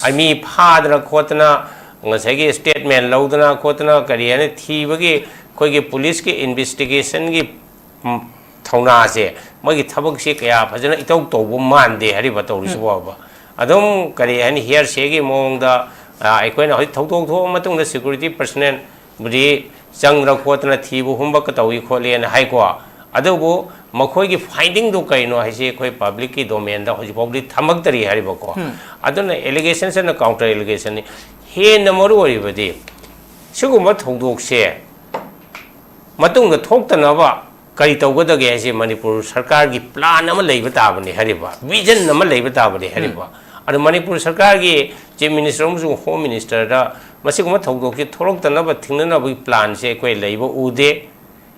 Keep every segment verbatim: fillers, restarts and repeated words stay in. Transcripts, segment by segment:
ꯃꯤ ꯐꯥꯗꯅ ꯈꯣꯠꯇꯅ, ꯉꯁꯥꯏꯒꯤ statement ꯂꯧꯗꯅ ꯈꯣꯠꯇꯅ, ꯀꯔꯤ ꯍꯥꯏꯅ ꯊꯤꯕꯒꯤ ꯑꯩꯈꯣꯏꯒꯤ ꯄꯨꯂꯤꯁꯀꯤ investigationꯒꯤ, ꯎꯝ, ꯊꯧꯅꯥꯁꯦ, ꯃꯣꯏꯒꯤ ꯊꯕꯛꯁꯤ ꯀꯌꯥ ꯐꯖꯅ ꯏꯇꯧ ꯇꯧꯕ ꯃꯥꯟꯗꯦ ꯍꯥꯏꯔꯤꯕ ꯇꯧꯔꯤꯁꯤ ꯐꯥꯎꯕ꯫ ꯑꯗꯨꯝ ꯀꯔꯤ ꯍꯥꯏꯅꯤ, hearsayꯒꯤ ꯃꯑꯣꯡꯗ, ꯑ, ꯑꯩꯈꯣꯏꯅ ꯍꯧꯖꯤꯛ ꯊꯧꯗꯣꯛ ꯊꯣꯛꯑ ꯃꯇꯨꯡꯗ security personnelꯕꯨꯗꯤ ꯆꯪꯗꯅ ꯈꯣꯠꯇꯅ ꯊꯤꯕ ꯍꯨꯝꯕ ꯇꯧꯏ ꯈꯣꯠꯂꯦꯅ ꯍꯥꯏꯀꯣ꯫ ꯑꯗꯨꯕꯨ ꯃꯈꯣꯏꯒꯤ findingꯗꯨ ꯀꯩꯅꯣ ꯍꯥꯏꯁꯤ ꯑꯩꯈꯣꯏ publicꯀꯤ domainꯗ ꯍꯧꯖꯤꯛ ꯐꯥꯎꯕꯗꯤ ꯊꯝꯃꯛꯇꯔꯤ ꯍꯥꯏꯔꯤꯕꯀꯣ꯫ ꯑꯗꯨꯅ allegationꯁꯤꯅ counter allegationꯅꯤ꯫ ꯍꯦꯟꯅ ꯃꯔꯨ ꯑꯣꯏꯔꯤꯕꯗꯤ ꯁꯤꯒꯨꯝꯕ ꯊꯧꯗꯣꯛꯁꯦ ꯃꯇꯨꯡꯗ ꯊꯣꯛꯇꯅꯕ ꯀꯔꯤ ꯇꯧꯒꯗꯒꯦ ꯍꯥꯏꯁꯦ ꯃꯅꯤꯄꯨꯔ ꯁꯔꯀꯥꯔꯒꯤ plan ꯑꯃ ꯂꯩꯕ ꯇꯥꯕꯅꯤ ꯍꯥꯏꯔꯤꯕ, vision ꯑꯃ ꯂꯩꯕ ꯇꯥꯕꯅꯤ ꯍꯥꯏꯔꯤꯕ꯫ ꯑꯗꯣ ꯃꯅꯤꯄꯨꯔ ꯁꯔꯀꯥꯔꯒꯤ Chief Minister ꯑꯃꯁꯨꯡ Home Ministerꯗ ꯃꯁꯤꯒꯨꯝꯕ ꯊꯧꯗꯣꯛꯁꯤ ꯊꯣꯛꯂꯛꯇꯅꯕ ꯊꯤꯡꯅꯅꯕꯒꯤ planꯁꯦ ꯑꯩꯈꯣꯏ ꯂꯩꯕ ꯎꯗꯦ꯫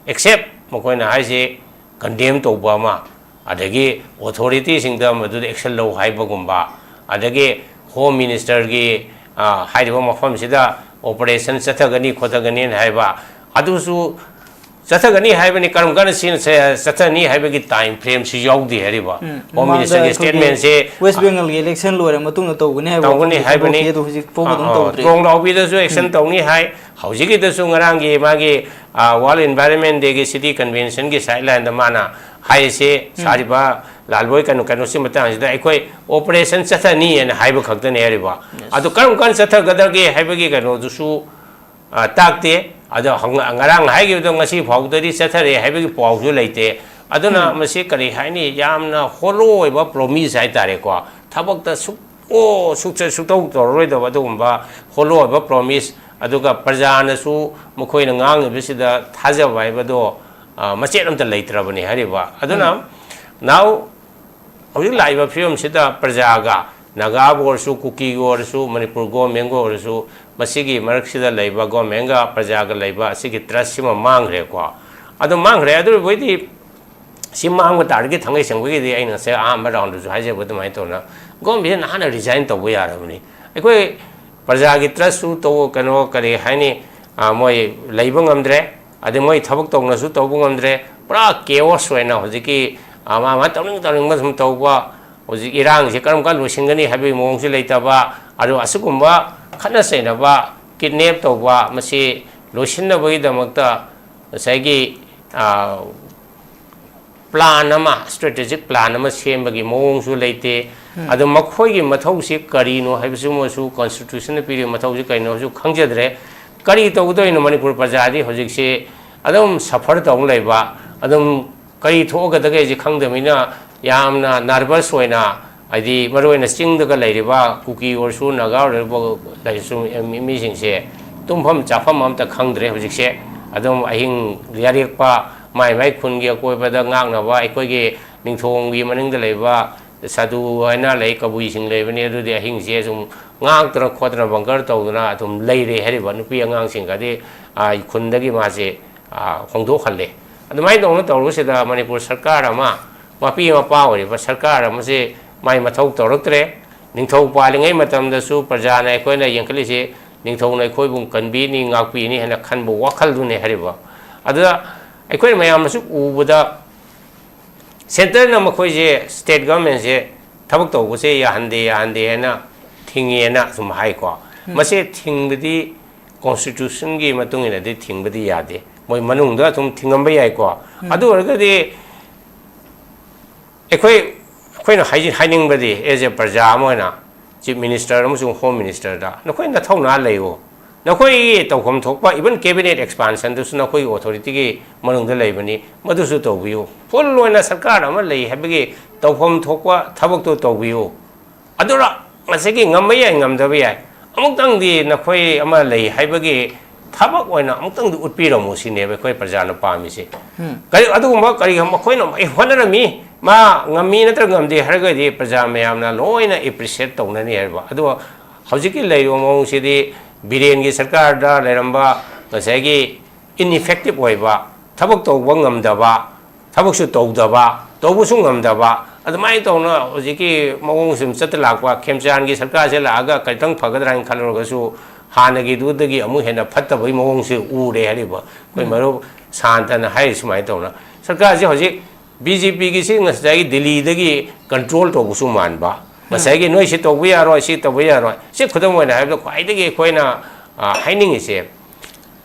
Except ꯃꯈꯣꯏꯅ ꯍꯥꯏꯁꯦ condemn ꯇꯧꯕ ꯑꯃ, ꯑꯗꯒꯤ authorityꯁꯤꯡꯗ ꯃꯗꯨꯗ action ꯂꯧ ꯍꯥꯏꯕꯒꯨꯝꯕ, ꯑꯗꯒꯤ Home Ministerꯒꯤ, ꯑ, ꯍꯥꯏꯔꯤꯕ ꯃꯐꯝꯁꯤꯗ operation ꯆꯠꯊꯒꯅꯤ ꯈꯣꯠꯊꯒꯅꯤꯅ ꯍꯥꯏꯕ, ꯑꯗꯨꯁꯨ ꯆꯠꯊꯒꯅꯤ ꯍꯥꯏꯕꯅꯤ, ꯀꯔꯝ ꯀꯥꯟꯗ ꯁꯤꯅ ꯆ-, ꯆꯠꯊꯅꯤ ꯍꯥꯏꯕꯒꯤ time frameꯁꯨ ꯌꯥꯎꯗꯦ ꯍꯥꯏꯔꯤꯕ꯫ ꯎꯝ, Home ꯃꯃꯥꯡꯗ Ministerꯒꯤ ꯑꯩꯈꯣꯏꯒꯤ statementꯁꯦ, West ꯑ, Bengalꯒꯤ election ꯂꯣꯏꯔ ꯃꯇꯨꯡꯗ ꯇꯧꯒꯅꯤ ꯍꯥꯏꯕ ꯇꯧꯒꯅꯤ ꯋꯥꯐꯝꯁꯨ ꯍꯥꯏꯕꯅꯤ꯫ ꯊꯥꯗꯣꯛꯈꯤ, ꯑꯗꯣ ꯍꯧꯖꯤꯛ ꯐꯥꯎꯕ ꯑꯗꯨꯝ ꯑ, ꯑ, ꯇꯧꯗ꯭ꯔꯤ꯫ ꯇ꯭ꯔꯣꯡ ꯂꯥꯎꯕꯤꯗꯁꯨ action ꯎꯝ꯫ ꯇꯧꯅꯤ ꯍꯥꯏ, ꯍꯧꯖꯤꯛꯀꯤꯗꯁꯨ ꯉꯔꯥꯡꯒꯤ ꯃꯥꯒꯤ, ꯑ, World Environment Dayꯒꯤ City Conventionꯒꯤ sidelineꯗ ꯃꯥꯅ ꯍꯥꯏꯔꯤꯁꯦ, ꯎꯝ꯫ ꯁꯥꯔꯤꯕ ꯂꯥꯜꯕꯣꯏ ꯀꯩꯅꯣ, ꯀꯩꯅꯣꯁꯤ ꯃꯇꯥꯡꯁꯤꯗ ꯑꯩꯈꯣꯏ operation ꯆꯠꯊꯅꯤꯅ ꯍꯥꯏꯕ ꯈꯛꯇꯅꯦ ꯍꯥꯏꯔꯤꯕ꯫ Yes꯫ ꯑꯗꯨ ꯀꯔꯝ ꯀꯥꯟꯗ ꯆꯠꯊꯒꯗꯒꯦ ꯍꯥꯏꯕꯒꯤ ꯀꯩꯅꯣꯗꯨꯁꯨ, ꯑ, ꯇꯥꯛꯇꯦ꯫ ꯑꯗꯣ ꯍꯪ-, ꯉꯔꯥꯡ ꯍꯥꯏꯈꯤꯕꯗꯣ ꯉꯁꯤ ꯐꯥꯎꯕꯗꯗꯤ ꯆꯠꯊꯔꯦ ꯍꯥꯏꯕꯒꯤ ꯄꯥꯎꯁꯨ ꯂꯩꯇꯦ꯫ ꯑꯗꯨꯅ ꯎꯝ꯫ ꯃꯁꯤ ꯀꯔꯤ ꯍꯥꯏꯅꯤ, ꯌꯥꯝꯅ hollow ꯑꯣꯏꯕ promise ꯍꯥꯏꯇꯥꯔꯦꯀꯣ꯫ ꯊꯕꯛꯇ ꯁꯨꯛ ꯑꯣ, ꯁꯨꯛꯆ-, ꯁꯨꯛꯇꯧ ꯇꯧꯔꯔꯣꯏꯗꯕ ꯑꯗꯨꯒꯨꯝꯕ hollow ꯑꯣꯏꯕ promise, ꯑꯗꯨꯒ ꯄ꯭ꯔꯖꯥꯅꯁꯨ ꯃꯈꯣꯏꯅ ꯉꯥꯡꯉꯤꯕꯁꯤꯗ ꯊꯥꯖꯕ ꯍꯥꯏꯕꯗꯣ, ꯑ, ꯃꯆꯦꯠ ꯑꯃꯠꯇ ꯂꯩꯇ꯭ꯔꯕꯅꯤ ꯍꯥꯏꯔꯤꯕ꯫ ꯑꯗꯨꯅ ꯎꯝ꯫ Now ꯍꯧꯖꯤꯛ ꯂꯥꯛꯏꯕ ꯐꯤꯕꯝꯁꯤꯗ ꯄ꯭ꯔꯖꯥꯒ, ꯅꯥꯒꯥꯕꯨ ꯑꯣꯏꯔꯁꯨ, ꯀꯨꯀꯤꯒꯤ ꯑꯣꯏꯔꯁꯨ, ꯃꯅꯤꯄꯨꯔ governmentꯒ ꯑꯣꯏꯔꯁꯨ, ꯃꯁꯤꯒꯤ ꯃꯔꯛꯁꯤꯗ ꯂꯩꯕ governmentꯒ ꯄ꯭ꯔꯖꯥꯒ ꯂꯩꯕ ꯑꯁꯤꯒꯤ trustꯁꯤꯃ ꯃꯥꯡꯈ꯭ꯔꯦꯀꯣ꯫ ꯑꯗꯨ ꯃꯥꯡꯈ꯭ꯔꯦ꯫ ꯑꯗꯨ ꯑꯣꯏꯕ ꯑꯣꯏꯗꯤ ꯁꯤ ꯃꯥꯡꯕ ꯇꯥꯔꯒꯗꯤ ꯊꯥꯡꯒꯩ ꯁꯦꯡꯕꯒꯤꯗꯤ ꯑꯩꯅ ꯉꯁꯥꯏ ꯑꯍꯥꯟꯕ roundꯗꯁꯨ ꯍꯥꯏꯖꯕ ꯑꯗꯨꯃꯥꯏꯅ ꯇꯧꯅ governmentꯁꯤꯅ ꯅꯍꯥꯟꯅ resign ꯇꯧꯕ ꯌꯥꯔꯕꯅꯤ꯫ ꯑꯩꯈꯣꯏ ꯄ꯭ꯔꯖꯥꯒꯤ trustꯁꯨ ꯇꯧ-, ꯀꯩꯅꯣ, ꯀꯔꯤ ꯍꯥꯏꯅꯤ, ꯑ, ꯃꯣꯏ ꯂꯩꯕ ꯉꯝꯗ꯭ꯔꯦ, ꯑꯗꯩ ꯃꯣꯏ ꯊꯕꯛ ꯇꯧꯅꯁꯨ ꯇꯧꯕ ꯉꯝꯗ꯭ꯔꯦ꯫ ꯄꯨꯔꯥ chaos ꯑꯣꯏꯅ ꯍꯧꯖꯤꯛꯀꯤ, ꯑ, ꯃꯥ ꯃꯥ ꯇꯧꯅꯤꯡ ꯇꯧꯅꯤꯡꯕ ꯁꯨꯝ ꯇꯧꯕ, ꯍꯧꯖꯤꯛ ꯏꯔꯥꯡꯁꯦ ꯀꯔꯝ ꯀꯥꯟ ꯂꯣꯏꯁꯤꯟꯒꯅꯤ ꯍꯥꯏꯕꯒꯤ ꯃꯑꯣꯡꯁꯨ ꯂꯩꯇꯕ, ꯑꯗꯨ ꯑꯁꯤꯒꯨꯝꯕ ꯈꯠꯅ ꯆꯩꯅꯕ, ꯀꯤꯗꯅꯦꯞ ꯇꯧꯕ, ꯃꯁꯤ ꯂꯣꯏꯁꯤꯟꯅꯕꯒꯤꯗꯃꯛꯇ ꯉꯁꯥꯏꯒꯤ, ꯑ, ꯄ꯭ꯂꯥꯟ ꯑꯃ, ꯁ꯭ꯇ꯭ꯔꯦꯇꯦꯖꯤꯛ ꯄ꯭ꯂꯥꯟ ꯑꯃ ꯁꯦꯝꯕꯒꯤ ꯃꯑꯣꯡꯁꯨ ꯂꯩꯇꯦ꯫ ꯑꯗꯣ ꯃꯈꯣꯏꯒꯤ ꯃꯊꯧꯁꯤ ꯀꯔꯤꯅꯣ ꯍꯥꯏꯕꯁꯤꯃꯁꯨ, ꯀꯣꯟꯁꯇꯤꯇ꯭ꯌꯨꯁꯟꯅ ꯄꯤꯔꯤꯕ ꯃꯊꯧꯁꯤ ꯀꯔꯤꯅꯣ ꯍꯥꯏꯕꯁꯨ ꯈꯪꯖꯗ꯭ꯔꯦ꯫ ꯀꯔꯤ ꯇꯧꯒꯗꯣꯏꯅꯣ? ꯃꯅꯤꯄꯨꯔ ꯄ꯭ꯔꯖꯥꯗꯤ ꯍꯧꯖꯤꯛꯁꯤ ꯑꯗꯨꯝ ꯁꯐꯔ ꯇꯧ ꯂꯩꯕ, ꯑꯗꯨꯝ ꯀꯔꯤ ꯊꯣꯛꯑꯒꯗꯒꯦꯁꯤ ꯈꯪꯗꯕꯅꯤꯅ ꯌꯥꯝꯅ ꯅꯔꯚꯁ ꯑꯣꯏꯅ, ꯍꯥꯏꯗꯤ ꯃꯔꯨꯑꯣꯏꯅ ꯆꯤꯡꯗꯒ ꯂꯩꯔꯤꯕ ꯀꯨꯀꯤ ꯑꯣꯏꯔꯁꯨ, ꯅꯥꯒꯥ ꯑꯣꯏꯔꯁꯨ, ꯂꯩꯔꯁꯨ, ꯃꯤ-, ꯃꯤꯁꯤꯡꯁꯦ ꯇꯨꯝꯐꯝ ꯆꯥꯐꯝ ꯑꯝꯇ ꯈꯪꯗ꯭ꯔꯦ ꯍꯧꯖꯤꯛꯁꯦ꯫ ꯑꯗꯨꯝ ꯑꯍꯤꯡ ꯌꯥꯔꯦꯛꯄ, ꯃꯥꯏ ꯃꯥꯏ ꯈꯨꯟꯒꯤ ꯑꯀꯣꯏꯕꯗ ꯉꯥꯛꯅꯕ ꯑꯩꯈꯣꯏꯒꯤ ꯅꯤꯡꯊꯧꯒꯤ ꯃꯅꯤꯡꯗ ꯂꯩꯕ ꯁꯥꯗꯨ ꯍꯥꯏꯅ ꯂꯩ, ꯀꯕꯨꯏꯁꯤꯡ ꯂꯩꯕꯅꯤ, ꯑꯗꯨꯗꯤ ꯑꯍꯤꯡꯁꯦ ꯁꯨꯝ ꯉꯥꯛꯇꯅ ꯈꯣꯠꯇꯅ ꯕꯪꯀꯔ ꯇꯧꯗꯅ ꯑꯗꯨꯝ ꯂꯩꯔꯦ ꯍꯥꯏꯔꯤꯕ ꯅꯨꯄꯤ ꯑꯉꯥꯡꯁꯤꯡꯒꯗꯤ, ꯑ, ꯈꯨꯟꯗꯒꯤ ꯃꯥꯁꯦ, ꯑ, ꯍꯣꯡꯗꯣꯛꯍꯜꯂꯦ꯫ ꯑꯗꯨꯃꯥꯏꯅ ꯇꯧꯅ ꯇꯧꯔꯨꯁꯤꯗ ꯃꯅꯤꯄꯨꯔ ꯁꯔꯀꯥꯔ ꯑꯃ, ꯃꯄꯤ ꯃꯄꯥ ꯑꯣꯏꯔꯤꯕ ꯁꯔꯀꯥꯔ ꯑꯃꯁꯦ ꯃꯥꯏ ꯃꯊꯧ ꯇꯧꯔꯛꯇ꯭ꯔꯦ꯫ ꯅꯤꯡꯊꯧ ꯄꯥꯜꯂꯤꯉꯩ ꯃꯇꯝꯗꯁꯨ ꯄ꯭ꯔꯖꯥꯅ ꯑꯩꯈꯣꯏꯅ ꯌꯦꯡꯈꯠꯂꯤꯁꯦ ꯅꯤꯡꯊꯧꯅ ꯑꯩꯈꯣꯏꯕꯨ ꯀꯟꯕꯤꯅꯤ, ꯉꯥꯛꯄꯤꯅꯤ ꯍꯥꯏꯅ ꯈꯟꯕ ꯋꯥꯈꯜꯗꯨꯅꯤ ꯍꯥꯏꯔꯤꯕ꯫ ꯑꯗꯨꯗ ꯑꯩꯈꯣꯏꯅ ꯃꯌꯥꯝꯅꯁꯨ ꯎꯕꯗ ꯁꯦꯟꯇꯔꯅ ꯃꯈꯣꯏꯁꯦ, ꯁ꯭ꯇꯦꯠ ꯒꯚꯔꯟꯃꯦꯟꯁꯦ ꯊꯕꯛ ꯇꯧꯕꯁꯦ ꯌꯥꯍꯟꯗꯦ, ꯌꯥꯍꯟꯗꯦ ꯍꯥꯏꯅ ꯊꯤꯡꯉꯦꯅ ꯁꯨꯝ ꯍꯥꯏꯀꯣ꯫ ꯃꯁꯦ ꯊꯤꯡꯕꯗꯤ ꯀꯣꯟꯁꯇꯤꯇ꯭ꯌꯨꯁꯟꯒꯤ ꯃꯇꯨꯡ ꯏꯟꯅꯗꯤ ꯊꯤꯡꯕꯗꯤ ꯌꯥꯗꯦ꯫ ꯃꯣꯏ ꯃꯅꯨꯡꯗ ꯑꯗꯨꯝ ꯊꯤꯡꯉꯝꯕ ꯌꯥꯏꯀꯣ꯫ ꯑꯗꯨ ꯑꯣꯏꯔꯒꯗꯤ ꯑꯩꯈꯣꯏ, ꯑꯩꯈꯣꯏꯅ ꯍꯥꯏꯖꯤ-, ꯍꯥꯏꯅꯤꯡꯕꯗꯤ, ꯑꯦꯖ ꯑꯦ ꯄ꯭ꯔꯖꯥ ꯑꯃ ꯑꯣꯏꯅ, ꯆꯤꯐ ꯃꯤꯅꯤꯁꯇꯔ ꯑꯃꯁꯨꯡ ꯍꯣꯝ ꯃꯤꯅꯤꯁꯇꯔꯗ ꯅꯈꯣꯏ ꯅꯊꯧꯅꯥ ꯂꯩꯌꯨ꯫ ꯅꯈꯣꯏꯒꯤ ꯇꯧꯐꯝ ꯊꯣꯛꯄ, ꯏꯚꯟ ꯀꯦꯕꯤꯅꯦꯠ ꯑꯦꯛꯁꯄꯥꯟꯁꯟꯗꯨꯁꯨ ꯅꯈꯣꯏꯒꯤ ꯑꯣꯊꯣꯔꯤꯇꯤꯒꯤ ꯃꯅꯨꯡꯗ ꯂꯩꯕꯅꯤ, ꯃꯗꯨꯁꯨ ꯇꯧꯕꯤꯌꯨ꯫ ꯐꯨꯜ ꯑꯣꯏꯅ ꯁꯔꯀꯥꯔ ꯑꯃ ꯂꯩ ꯍꯥꯏꯕꯒꯤ ꯇꯧꯐꯝ ꯊꯣꯛꯄ ꯊꯕꯛꯇꯨ ꯇꯧꯕꯤꯌꯨ꯫ ꯑꯗꯨꯅ ꯉꯁꯥꯏꯒꯤ ꯉꯝꯕ ꯌꯥꯏ, ꯉꯝꯗꯕ ꯌꯥꯏ, ꯑꯃꯨꯛꯇꯪꯗꯤ ꯅꯈꯣꯏ ꯑꯃ ꯂꯩ ꯍꯥꯏꯕꯒꯤ ꯊꯕꯛ ꯑꯣꯏꯅ ꯑꯃꯨꯛꯇꯪꯗꯤ ꯎꯠꯄꯤꯔꯝꯃꯨ ꯁꯤꯅꯦꯕ ꯑꯩꯈꯣꯏ ꯄ꯭ꯔꯖꯥꯅ ꯄꯥꯝꯃꯤꯁꯦ꯫ ꯀꯔꯤ-, ꯑꯗꯨꯒꯨꯝꯕ ꯀꯔꯤꯒꯨꯝꯕ ꯃꯈꯣꯏꯅ ꯑꯩ ꯍꯣꯠꯅꯔꯝꯃꯤ, ꯃꯥ ꯉꯝꯃꯤ ꯅꯠꯇ꯭ꯔꯒ ꯉꯝꯗꯦ ꯍꯥꯏꯔꯒꯗꯤ ꯄ꯭ꯔꯖꯥ ꯃꯌꯥꯝꯅ ꯂꯣꯏꯅ ꯑꯦꯄ꯭ꯔꯤꯁꯤꯌꯦꯠ ꯇꯧꯅꯅꯤ ꯍꯥꯏꯕ꯫ ꯑꯗꯨꯒ ꯍꯧꯖꯤꯛꯀꯤ ꯂꯩꯔꯤꯕ ꯃꯑꯣꯡꯁꯤꯗꯤ ꯕꯤꯔꯦꯟꯒꯤ ꯁꯔꯀꯥꯔꯗ ꯂꯩꯔꯝꯕ ꯉꯁꯥꯏꯒꯤ ꯏꯟꯏꯐꯦꯛꯇꯤꯞ ꯑꯣꯏꯕ, ꯊꯕꯛ ꯇꯧꯕ ꯉꯝꯗꯕ, ꯊꯕꯛꯁꯨ ꯇꯧꯗꯕ, ꯇꯧꯕꯁꯨ ꯉꯝꯗꯕ, ꯑꯗꯨꯃꯥꯏꯅ ꯇꯧꯅ ꯍꯧꯖꯤꯛꯀꯤ ꯃꯑꯣꯡꯁꯤ ꯑꯗꯨꯝ ꯆꯠꯇ ꯂꯥꯛꯄ, ꯈꯦꯝꯆꯥꯟꯒꯤ ꯁꯔꯀꯥꯔꯁꯦ ꯂꯥꯛꯑꯒ ꯈꯤꯇꯪ ꯐꯒꯗ꯭ꯔꯥ ꯍꯥꯏꯅ ꯈꯜꯂꯨꯔꯒꯁꯨ ꯍꯥꯟꯅꯒꯤꯗꯨꯗꯒꯤ ꯑꯃꯨꯛ ꯍꯦꯟꯅ ꯐꯠꯇꯕꯒꯤ ꯃꯑꯣꯡꯁꯦ ꯎꯔꯦ ꯍꯥꯏꯔꯤꯕ꯫ ꯑꯩꯈꯣꯏ ꯃꯔꯨꯞ ꯁꯥꯟꯇꯅ ꯍꯥꯏꯔꯤ ꯁꯨꯃꯥꯏꯅ ꯇꯧꯅ ꯁꯔꯀꯥꯔꯁꯦ ꯍꯧꯖꯤꯛ ꯕꯤ ꯖꯦ ꯄꯤꯒꯤꯁꯤ ꯉꯁꯥꯏꯒꯤ ꯗꯤꯜꯂꯤꯗꯒꯤ ꯀꯟꯇ꯭ꯔꯣꯜ ꯇꯧꯕꯁꯨ ꯃꯥꯟꯕ, ꯉꯁꯥꯏꯒꯤ ꯅꯣꯏ ꯁꯤ ꯇꯧꯕ ꯌꯥꯔꯣꯏ, ꯁꯤ ꯇꯧꯕ ꯌꯥꯔꯣꯏ, ꯁꯤ ꯈꯨꯗꯝ ꯑꯣꯏꯅ ꯍꯥꯏꯔꯕꯗ ꯈ꯭ꯋꯥꯏꯗꯒꯤ ꯑꯩꯈꯣꯏꯅ, ꯑ, ꯍꯥꯏꯅꯤꯡꯉꯤꯁꯦ,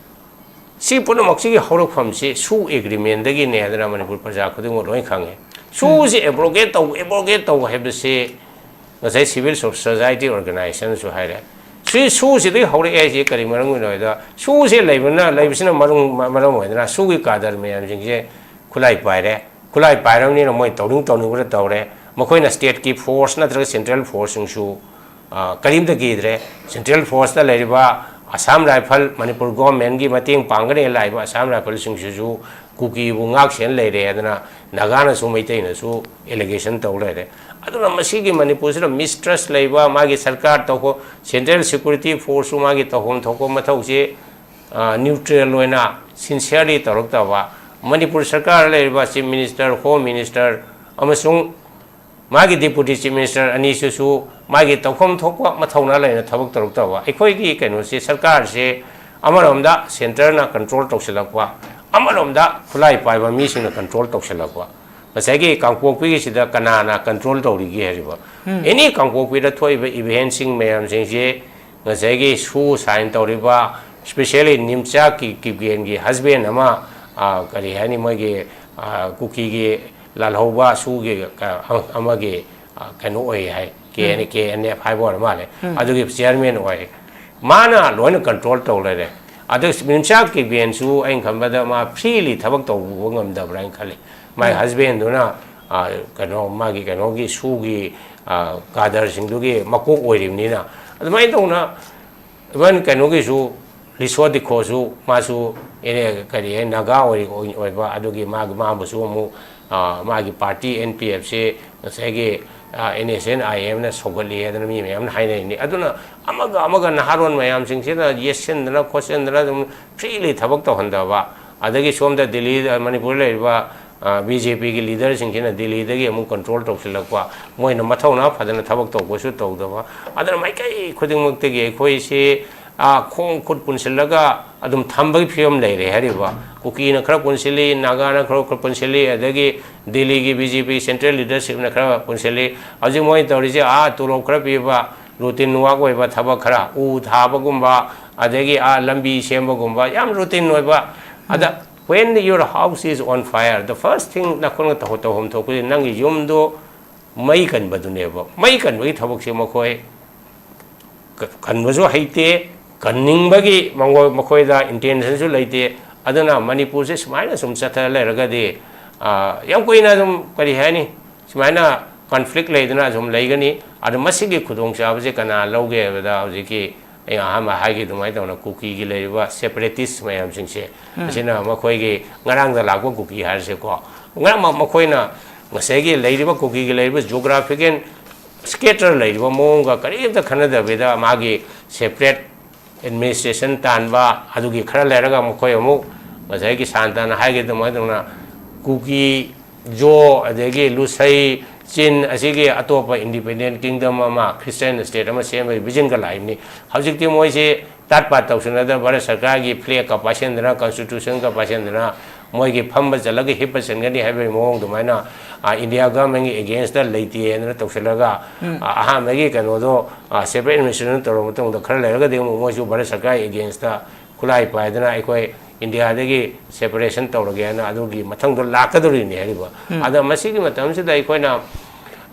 ꯁꯤ ꯄꯨꯝꯅꯃꯛꯁꯤꯒꯤ ꯍꯧꯔꯛꯐꯝꯁꯤ ꯁꯨ ꯑꯦꯒ꯭ꯔꯤꯃꯦꯟꯗꯒꯤꯅꯦ ꯍꯥꯏꯗꯅ ꯃꯅꯤꯄꯨꯔ ꯄ꯭ꯔꯖꯥ ꯈꯨꯗꯤꯡꯃꯛ ꯂꯣꯏ ꯈꯪꯉꯦ꯫ ꯁꯨꯁꯤ ꯑꯦꯕ꯭ꯔꯣꯒꯦꯠ ꯇꯧ, ꯑꯦꯕ꯭ꯔꯣꯒꯦꯠ ꯇꯧ ꯍꯥꯏꯕꯁꯤ ꯉꯁꯥꯏ ꯁꯤꯚꯤꯜ ꯁꯣ-, ꯁꯣꯁꯥꯏꯇꯤ ꯑꯣꯔꯒꯅꯥꯏꯖꯦꯁꯟꯁꯨ ꯍꯥꯏꯔꯦ꯫ ꯁꯤ ꯁꯨꯁꯤꯗꯒꯤ ꯍꯧꯔꯛꯑꯦ ꯍꯥꯏꯁꯤ ꯀꯔꯤ ꯃꯔꯝꯒꯤꯅꯣ ꯍꯥꯏꯗ, ꯁꯨꯁꯤ ꯂꯩꯕꯅ, ꯂꯩꯕꯁꯤꯅ ꯃꯔꯝ, ꯃꯔꯝ ꯑꯣꯏꯗꯅ ꯁꯨꯒꯤ ꯀꯥꯗꯔ ꯃꯌꯥꯝꯁꯤꯡꯁꯦ ꯈꯨꯠꯂꯥꯏ ꯄꯥꯏꯔꯦ꯫ ꯈꯨꯠꯂꯥꯏ ꯄꯥꯏꯔꯕꯅꯤꯅ ꯃꯣꯏ ꯇꯧꯅꯤꯡ ꯇꯧꯅꯤꯡꯕꯗ ꯇꯧꯔꯦ꯫ ꯃꯈꯣꯏꯅ ꯁ꯭ꯇꯦꯠꯀꯤ ꯐꯣꯔꯁ ꯅꯠꯇ꯭ꯔꯒ ꯁꯦꯟꯇ꯭ꯔꯦꯜ ꯐꯣꯔꯁꯁꯤꯡꯁꯨ, ꯑ, ꯀꯔꯤꯝꯇ ꯀꯤꯗ꯭ꯔꯦ꯫ ꯁꯦꯟꯇ꯭ꯔꯦꯜ ꯐꯣꯔꯁꯇ ꯂꯩꯔꯤꯕ ꯑꯁꯥꯝ ꯔꯥꯏꯐꯜ, ꯃꯅꯤꯄꯨꯔ ꯒꯣꯔꯃꯦꯟꯒꯤ ꯃꯇꯦꯡ ꯄꯥꯡꯒꯅꯤ ꯂꯥꯛꯏꯕ ꯑꯁꯥꯝ ꯔꯥꯏꯐꯜꯁꯤꯡꯁꯤꯁꯨ ꯀꯨꯀꯤꯕꯨ ꯉꯥꯛ ꯁꯦꯟ ꯂꯩꯔꯦ ꯍꯥꯏꯗꯅ ꯅꯥꯒꯥꯅꯁꯨ ꯃꯩꯇꯩꯅꯁꯨ ꯑꯦꯂꯤꯒꯦꯁꯟ ꯇꯧ ꯂꯩꯔꯦ꯫ ꯑꯗꯨꯅ ꯃꯁꯤꯒꯤ ꯃꯅꯤꯄꯨꯔꯁꯤꯗ ꯃꯤꯁꯇ꯭ꯔꯁ ꯂꯩꯕ, ꯃꯥꯒꯤ ꯁꯔꯀꯥꯔ ꯇꯧꯐꯝ, ꯁꯦꯟꯇ꯭ꯔꯦꯜ ꯁꯦꯀ꯭ꯌꯨꯔꯤꯇꯤ ꯐꯣꯔꯁꯁꯨ ꯃꯥꯒꯤ ꯇꯧꯐꯝ ꯊꯣꯛꯄ ꯃꯊꯧꯁꯤ, ꯑ, ꯅ꯭ꯌꯨꯇ꯭ꯔꯦꯜ ꯑꯣꯏꯅ ꯁꯤꯟꯁꯤꯌꯔꯂꯤ ꯇꯧꯔꯛꯇꯕ, ꯃꯅꯤꯄꯨꯔ ꯁꯔꯀꯥꯔ ꯂꯩꯔꯤꯕ ꯆꯤꯐ ꯃꯤꯅꯤꯁꯇꯔ, ꯍꯣꯝ ꯃꯤꯅꯤꯁꯇꯔ ꯑꯃꯁꯨꯡ ꯃꯥꯒꯤ ꯗꯦꯄꯨꯇꯤ ꯆꯤꯐ ꯃꯤꯅꯤꯁꯇꯔ ꯑꯅꯤꯁꯤꯁꯨ ꯃꯥꯒꯤ ꯇꯧꯐꯝ ꯊꯣꯛꯄ ꯃꯊꯧꯅꯥ ꯂꯩꯅ ꯊꯕꯛ ꯇꯧꯔꯛꯇꯕ꯫ ꯑꯩꯈꯣꯏꯒꯤ ꯀꯩꯅꯣꯁꯦ, ꯁꯔꯀꯥꯔꯁꯦ ꯑꯃꯔꯣꯝꯗ ꯁꯦꯟꯇꯔꯅ ꯀꯟꯇ꯭ꯔꯣꯜ ꯇꯧꯁꯤꯜꯂꯛꯄ, ꯑꯃꯔꯣꯝꯗ ꯈꯨꯠꯂꯥꯏ ꯄꯥꯏꯕ ꯃꯤꯁꯤꯡꯅ ꯀꯟꯇ꯭ꯔꯣꯜ ꯇꯧꯁꯤꯜꯂꯛꯄ꯫ ꯉꯁꯥꯏꯒꯤ ꯀꯥꯡꯄꯣꯛꯄꯤꯒꯤꯁꯤꯗ ꯀꯅꯥꯅ ꯀꯟꯇ꯭ꯔꯣꯜ ꯇꯧꯔꯤꯒꯦ ꯍꯥꯏꯔꯤꯕ? ꯑꯦꯅꯤ ꯀꯥꯡꯄꯣꯛꯄꯤꯗ ꯊꯣꯛꯏꯕ ꯏꯚꯦꯟꯁꯤꯡ ꯃꯌꯥꯝꯁꯤꯡꯁꯦ ꯉꯁꯥꯏꯒꯤ ꯁꯨ ꯁꯥꯏꯟ ꯇꯧꯔꯤꯕ, ꯁ꯭ꯄꯦꯁꯦꯜꯂꯤ ꯅꯤꯝꯆꯥ ꯀꯤ-, ꯀꯤꯞꯒꯦꯟꯒꯤ ꯍꯁꯕꯦꯟ ꯑꯃ, ꯑ, ꯀꯔꯤ ꯍꯥꯏꯅꯤ, ꯃꯣꯏꯒꯤ, ꯑ, ꯀꯨꯀꯤꯒꯤ ꯂꯥꯜꯍꯧꯕ ꯁꯨꯒꯤ, ꯑ, ꯑꯃꯒꯤ, ꯑ, ꯀꯩꯅꯣ ꯑꯣꯏ ꯍꯥꯏ, K and, K N F ꯍꯥꯏꯕ ꯑꯣꯏꯔ ꯃꯥꯜꯂꯦ, ꯑꯗꯨꯒꯤ ꯆꯤꯌꯔꯃꯦꯟ ꯑꯣꯏ꯫ ꯃꯥꯅ ꯂꯣꯏꯅ ꯀꯟꯇ꯭ꯔꯣꯜ ꯇꯧ ꯂꯩꯔꯦ꯫ ꯑꯗꯨ ꯅꯤꯝꯆꯥ ꯀꯤꯞꯒꯦꯟꯁꯨ ꯑꯩꯅ ꯈꯟꯕꯗ ꯃꯥ ꯐ꯭ꯔꯤꯂꯤ ꯊꯕꯛ ꯇꯧꯕ ꯉꯝꯗꯕ꯭ꯔꯥ ꯍꯥꯏꯅ ꯈꯜꯂꯤ꯫ ꯃꯥꯏ ꯍꯁꯕꯦꯟꯗꯨꯅ, ꯑ, ꯀꯩꯅꯣ, ꯃꯥꯒꯤ ꯀꯩꯅꯣꯒꯤ ꯁꯨꯒꯤ, ꯑ, ꯀꯥꯗꯔꯁꯤꯡꯗꯨꯒꯤ ꯃꯀꯣꯛ ꯑꯣꯏꯔꯤꯕꯅꯤꯅ꯫ ꯑꯗꯨꯃꯥꯏꯅ ꯇꯧꯅ ꯏꯚꯟ ꯀꯩꯅꯣꯒꯤꯁꯨ, ꯂꯤꯁꯣ ꯗꯤꯈꯣꯁꯨ ꯃꯥꯁꯨ ꯑꯦꯅꯦ-, ꯀꯔꯤ ꯍꯥꯏ, ꯅꯥꯒꯥ ꯑꯣꯏ-, ꯑꯣꯏ-, ꯑꯣꯏꯕ, ꯑꯗꯨꯒꯤ ꯃꯥꯒꯤ, ꯃꯥꯕꯨꯁꯨ ꯑꯃꯨꯛ, ꯑ, ꯃꯥꯒꯤ ꯄꯥꯔꯇꯤ ꯑꯦꯟ ꯄꯤ ꯑꯦꯐꯁꯤ ꯉꯁꯥꯏꯒꯤ, ꯑ, ꯑꯦꯟ ꯑꯦꯁ ꯑꯦꯟ ꯑꯥꯏ ꯑꯦꯝꯅ ꯁꯧꯒꯠꯂꯤ ꯍꯥꯏꯗꯅ ꯃꯤ ꯃꯌꯥꯝꯅ ꯍꯥꯏꯅꯔꯤꯅꯤ꯫ ꯑꯗꯨꯅ ꯑꯃꯒ ꯑꯃꯒ ꯅꯍꯥꯔꯣꯟ ꯃꯌꯥꯝꯁꯤꯡꯁꯤꯅ ꯌꯦꯠꯁꯤꯟꯗꯅ ꯈꯣꯠꯆꯤꯟꯗꯅ ꯑꯗꯨꯝ ꯐ꯭ꯔꯤꯂꯤ ꯊꯕꯛ ꯇꯧꯍꯟꯗꯕ, ꯑꯗꯒꯤ ꯁꯣꯝꯗ ꯗꯤꯜꯂꯤ, ꯃꯅꯤꯄꯨꯔꯗ ꯂꯩꯔꯤꯕ, ꯑ, ꯕꯤ ꯖꯦ ꯄꯤꯒꯤ ꯂꯤꯗꯔꯁꯤꯡꯁꯤꯅ ꯗꯤꯜꯂꯤꯗꯒꯤ ꯑꯃꯨꯛ ꯀꯟꯇ꯭ꯔꯣꯜ ꯇꯧꯁꯤꯜꯂꯛꯄ, ꯃꯣꯏꯅ ꯃꯊꯧꯅꯥ ꯐꯗꯅ ꯊꯕꯛ ꯇꯧꯕꯁꯨ ꯇꯧꯗꯕ, ꯑꯗꯨꯅ ꯃꯥꯏꯀꯩ ꯈꯨꯗꯤꯡꯃꯛꯇꯒꯤ ꯑꯩꯈꯣꯏꯁꯤ ꯑꯥ, ꯈꯣꯡ ꯈꯨꯠ ꯄꯨꯟꯁꯤꯜꯂꯒ ꯑꯗꯨꯝ ꯊꯝꯕꯒꯤ ꯐꯤꯕꯝ ꯂꯩꯔꯦ ꯍꯥꯏꯔꯤꯕ꯫ ꯀꯨꯀꯤꯅ ꯈꯔ ꯄꯨꯟꯁꯤꯜꯂꯤ, ꯅꯥꯒꯥꯅ ꯈꯔ, ꯈꯔ ꯄꯨꯟꯁꯤꯜꯂꯤ, ꯑꯗꯒꯤ ꯗꯤꯜꯂꯤꯒꯤ B J P central leadershipꯅ ꯈꯔ ꯄꯨꯟꯁꯤꯜꯂꯤ꯫ ꯍꯧꯖꯤꯛ ꯃꯣꯏꯅ ꯇꯧꯔꯤꯁꯦ, ꯑꯥ, ꯇꯣꯂꯣꯞ ꯈꯔ ꯄꯤꯕ, routine work ꯑꯣꯏꯕ ꯊꯕꯛ ꯈꯔ, ꯎ ꯊꯥꯕꯒꯨꯝꯕ, ꯑꯗꯒꯤ, ꯑꯥ, ꯂꯝꯕꯤ ꯁꯦꯝꯕꯒꯨꯝꯕ, ꯌꯥꯝ routine ꯑꯣꯏꯕ꯫ ꯑꯗ, when your house is on fire, the first thing ꯅꯈꯣꯏꯅ ꯇꯧ-, ꯇꯧꯐꯝ ꯊꯣꯛꯄꯁꯦ, ꯅꯪꯒꯤ ꯌꯨꯝꯗꯣ ꯃꯩ ꯀꯟꯕꯗꯨꯅꯦꯕ꯫ ꯃꯩ ꯀꯟꯕꯒꯤ ꯊꯕꯛꯁꯦ ꯃꯈꯣꯏ ꯀ-, ꯀꯟꯕꯁꯨ ꯍꯩꯇꯦ, ꯀꯟꯅꯤꯡꯕꯒꯤ ꯃꯉꯣ-, ꯃꯈꯣꯏꯗ intentionꯁꯨ ꯂꯩꯇꯦ꯫ ꯑꯗꯨꯅ ꯃꯅꯤꯄꯨꯔꯁꯦ ꯁꯨꯃꯥꯏꯅ ꯁꯨꯝ ꯆꯠꯊ ꯂꯩꯔꯒꯗꯤ, ꯑꯥ, ꯌꯥꯝ ꯀꯨꯏꯅ ꯑꯗꯨꯝ, ꯀꯔꯤ ꯍꯥꯏꯅꯤ, ꯁꯨꯃꯥꯏꯅ conflict ꯂꯩꯗꯅ ꯁꯨꯝ ꯂꯩꯒꯅꯤ꯫ ꯑꯗꯨ ꯃꯁꯤꯒꯤ ꯈꯨꯗꯣꯡꯆꯥꯕꯁꯦ ꯀꯅꯥ ꯂꯧꯒꯦ ꯍꯥꯏꯕꯗ, ꯍꯧꯖꯤꯛꯀꯤ ꯑꯩ ꯑꯍꯥꯟꯕ ꯍꯥꯏꯈꯤ ꯑꯗꯨꯃꯥꯏꯅ ꯇꯧꯅ ꯀꯨꯀꯤꯒꯤ ꯂꯩꯔꯤꯕ separatist ꯃꯌꯥꯝꯁꯤꯡꯁꯦ, ꯑꯁꯤꯅ ꯃꯈꯣꯏꯒꯤ ꯉꯔꯥꯡꯗ ꯂꯥꯛꯄ ꯀꯨꯀꯤ ꯍꯥꯏꯔꯁꯦꯀꯣ, ꯉꯔꯥꯡ ꯃ-, ꯃꯈꯣꯏꯅ ꯉꯁꯥꯏꯒꯤ ꯂꯩꯔꯤꯕ ꯀꯨꯀꯤꯒꯤ ꯂꯩꯔꯤꯕ geographical scatter ꯂꯩꯔꯤꯕ ꯃꯑꯣꯡꯒ ꯀꯔꯤꯝꯇ ꯈꯟꯅꯗꯕꯤꯗ ꯃꯥꯒꯤ separate administration ꯇꯥꯟꯕ, ꯑꯗꯨꯒꯤ ꯈꯔ ꯂꯩꯔꯒ ꯃꯈꯣꯏ ꯑꯃꯨꯛ ꯉꯁꯥꯏꯒꯤ ꯁꯥꯟꯇꯅ ꯍꯥꯏꯈꯤꯕ ꯑꯗꯨꯃꯥꯏꯅ ꯇꯧꯅ ꯀꯨꯀꯤ, ꯖꯣ, ꯑꯗꯒꯤ ꯂꯨꯁꯩ, ꯆꯤꯟ ꯑꯁꯤꯒꯤ ꯑꯇꯣꯞꯄ independent kingdom ꯑꯃ, Christian state ꯑꯃ ꯁꯦꯝꯕꯒꯤ visionꯒ ꯂꯥꯛꯏꯕꯅꯤ꯫ ꯍꯧꯖꯤꯛꯇꯤ ꯃꯣꯏꯁꯤ ꯇꯥꯠ ꯄꯥꯠ ꯇꯧꯁꯤꯟꯅꯗꯅ ꯚꯥꯔꯠ ꯁꯔꯀꯥꯔꯒꯤ flagꯀ ꯄꯥꯏꯁꯤꯟꯗꯅ, constitutionꯒ ꯄꯥꯏꯁꯤꯟꯗꯅ, ꯃꯣꯏꯒꯤ ꯐꯝꯕ ꯆꯠꯂꯒ ꯍꯤꯞꯄ ꯆꯟꯒꯅꯤ ꯍꯥꯏꯕꯒꯤ ꯃꯑꯣꯡ ꯑꯗꯨꯃꯥꯏꯅ, ꯑ, India governmentꯀꯤ againstꯇ ꯂꯩꯇꯦꯅ ꯇꯧꯁꯤꯜꯂꯒ, ꯑ, ꯑꯍꯥꯟꯕꯒꯤ ꯀꯩꯅꯣꯗꯣ, ꯑ, separate administration ꯇꯧꯔꯕ ꯃꯇꯨꯡꯗ ꯈꯔ ꯂꯩꯔꯒꯗꯤ ꯑꯃꯨꯛ ꯃꯣꯏꯁꯨ ꯚꯥꯔꯠ ꯁꯔꯀꯥꯔꯒꯤ againstꯇ ꯈꯨꯠꯂꯥꯏ ꯄꯥꯏꯗꯅ ꯑꯩꯈꯣꯏ Indiaꯗꯒꯤ separation ꯇꯧꯔꯒꯦꯅ ꯑꯗꯨꯒꯤ ꯃꯊꯪꯗꯣ ꯂꯥꯛꯀꯗꯧꯔꯤꯅꯤ ꯍꯥꯏꯔꯤꯕ꯫ ꯑꯗ ꯃꯁꯤꯒꯤ ꯃꯇꯝꯁꯤꯗ ꯑꯩꯈꯣꯏꯅ,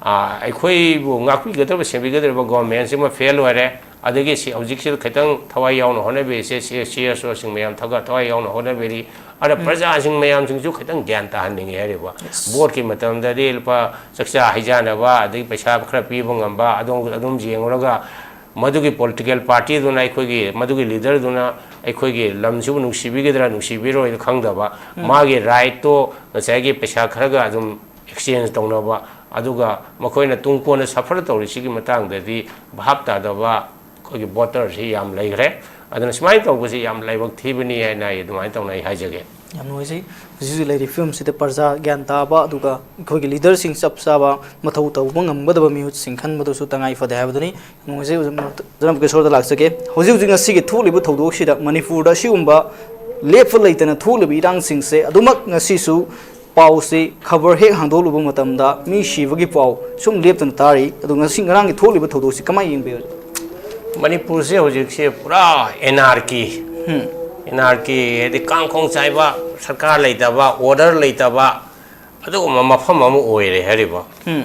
ꯑ, ꯑꯩꯈꯣꯏꯕꯨ ꯉꯥꯛꯄꯤꯒꯗꯕ, ꯁꯦꯝꯕꯤꯒꯗꯧꯔꯤꯕ governmentꯁꯤꯃ fail ꯑꯣꯏꯔꯦ꯫ ꯑꯗꯒꯤ ꯁꯤ ꯍꯧꯖꯤꯛꯁꯤ ꯈꯤꯇꯪ ꯊꯋꯥꯏ ꯌꯥꯎꯅ ꯍꯣꯠꯅꯕꯤꯔꯤꯁꯦ, ꯁꯤ CSOꯁꯤꯡ ꯃꯌꯥꯝ ꯊꯒ-, ꯊꯋꯥꯏ ꯌꯥꯎꯅ ꯍꯣꯠꯅꯕꯤꯔꯤ꯫ ꯑꯗ ꯄ꯭ꯔꯖꯥꯁꯤꯡ ꯃꯌꯥꯝꯁꯤꯡꯁꯨ ꯈꯤꯇꯪ ꯒ꯭ꯌꯥꯟ ꯇꯥꯍꯟꯅꯤꯡꯉꯤ ꯍꯥꯏꯔꯤꯕ꯫ Voteꯀꯤ ꯃꯇꯝꯗꯗꯤ ꯂꯨꯄꯥ ꯆꯥꯛꯆꯥ ꯍꯩꯖꯥꯟꯅꯕ, ꯑꯗꯒꯤ ꯄꯩꯁꯥ ꯈꯔ ꯄꯤꯕ ꯉꯝꯕ, ꯑꯗꯨꯝ, ꯑꯗꯨꯝ ꯌꯦꯡꯉꯨꯔꯒ ꯃꯗꯨꯒꯤ political partyꯗꯨꯅ ꯑꯩꯈꯣꯏꯒꯤ, ꯃꯗꯨꯒꯤ leaderꯗꯨꯅ ꯑꯩꯈꯣꯏꯒꯤ ꯂꯝꯁꯤꯕꯨ ꯅꯨꯡꯁꯤꯕꯤꯒꯗ꯭ꯔꯥ ꯅꯨꯡꯁꯤꯕꯤꯔꯣꯏꯗ ꯈꯪꯗꯕ, ꯃꯥꯒꯤ rightꯇꯣ ꯉꯁꯥꯏꯒꯤ ꯄꯩꯁꯥ ꯈꯔꯒ ꯑꯗꯨꯝ exchange ꯇꯧꯅꯕ, ꯑꯗꯨꯒ ꯃꯈꯣꯏꯅ ꯇꯨꯡ ꯀꯣꯟꯅ suffer ꯇꯧꯔꯤꯁꯤꯒꯤ ꯃꯇꯥꯡꯗꯗꯤ ꯚꯥꯞ ꯇꯥꯗꯕ ꯑꯩꯈꯣꯏꯒꯤ voterꯁꯤ ꯌꯥꯝ ꯂꯩꯈ꯭ꯔꯦ꯫ ꯑꯗꯨꯅ ꯁꯨꯃꯥꯏꯅ ꯇꯧꯕꯁꯤ ꯌꯥꯝ ꯂꯥꯏꯕꯛ ꯊꯤꯕꯅꯤ ꯍꯥꯏꯅ ꯑꯩ ꯑꯗꯨꯃꯥꯏꯅ ꯇꯧꯅ ꯑꯩ ꯍꯥꯏꯖꯒꯦ꯫ ꯌꯥꯝ ꯅꯨꯡꯉꯥꯏꯖꯩ꯫ ꯍꯧꯖꯤꯛ ꯍꯧꯖꯤꯛ ꯂꯩꯔꯤꯕ ꯐꯤꯕꯝꯁꯤꯗ ꯄ꯭ꯔꯖꯥ ꯒ꯭ꯌꯥꯟ ꯇꯥꯕ, ꯑꯗꯨꯒ ꯑꯩꯈꯣꯏꯒꯤ ꯂꯤꯗꯔꯁꯤꯡ ꯆꯞ ꯆꯥꯕ ꯃꯊꯧ ꯇꯧꯕ ꯉꯝꯒꯗꯕ ꯃꯤꯍꯨꯠꯁꯤꯡ ꯈꯟꯕꯗꯨꯁꯨ ꯇꯉꯥꯏ ꯐꯗꯦ ꯍꯥꯏꯕꯗꯨꯅꯤ꯫ ꯌꯥꯝ ꯅꯨꯡꯉꯥꯏꯖꯩ꯫ ꯍꯧꯖꯤꯛ ꯃꯔꯛꯇ ꯖꯅꯥꯕ ꯀꯤꯁꯣꯔꯗ ꯂꯥꯛꯆꯒꯦ꯫ ꯍꯧꯖꯤꯛ ꯍꯧꯖꯤꯛ ꯉꯁꯤꯒꯤ ꯊꯣꯛꯂꯤꯕ ꯊꯧꯗꯣꯛꯁꯤꯗ ꯃꯅꯤꯄꯨꯔꯗ ꯑꯁꯤꯒꯨꯝꯕ ꯂꯦꯞꯄ ꯂꯩꯇꯅ ꯊꯣꯛꯂꯤꯕ ꯏꯔꯥꯡꯁꯤꯡꯁꯦ ꯑꯗꯨꯃꯛ ꯉꯁꯤꯁꯨ ꯄꯥꯎꯁꯤ, ꯈꯕꯔ ꯍꯦꯛ ꯍꯥꯡꯗꯣꯛꯂꯨꯕ ꯃꯇꯝꯗ ꯃꯤ ꯁꯤꯕꯒꯤ ꯄꯥꯎ ꯁꯨꯝ ꯂꯦꯞꯇꯅ ꯇꯥꯔꯤ꯫ ꯑꯗꯣ ꯉꯁꯤ ꯉꯔꯥꯡꯒꯤ ꯊꯣꯛꯂꯤꯕ ꯊꯧꯗꯣꯛꯁꯤ ꯀꯃꯥꯏꯅ ꯌꯦꯡꯕꯤꯕꯒꯦ? ꯃꯅꯤꯄꯨꯔꯁꯦ ꯍꯧꯖꯤꯛꯁꯦ ꯄꯨꯔꯥ ꯑꯦꯅꯥꯔꯀꯤ, ꯎꯝ꯫ ꯑꯦꯅꯥꯔꯀꯤ ꯍꯥꯏꯗꯤ ꯀꯥꯡꯈꯣꯡ ꯆꯥꯏꯕ, ꯁꯔꯀꯥꯔ ꯂꯩꯇꯕ, ꯑꯣꯔꯗꯔ ꯂꯩꯇꯕ, ꯑꯗꯨꯒꯨꯝꯕ ꯃꯐꯝ ꯑꯃ ꯑꯣꯏꯔꯦ ꯍꯥꯏꯔꯤꯕ꯫ ꯎꯝ꯫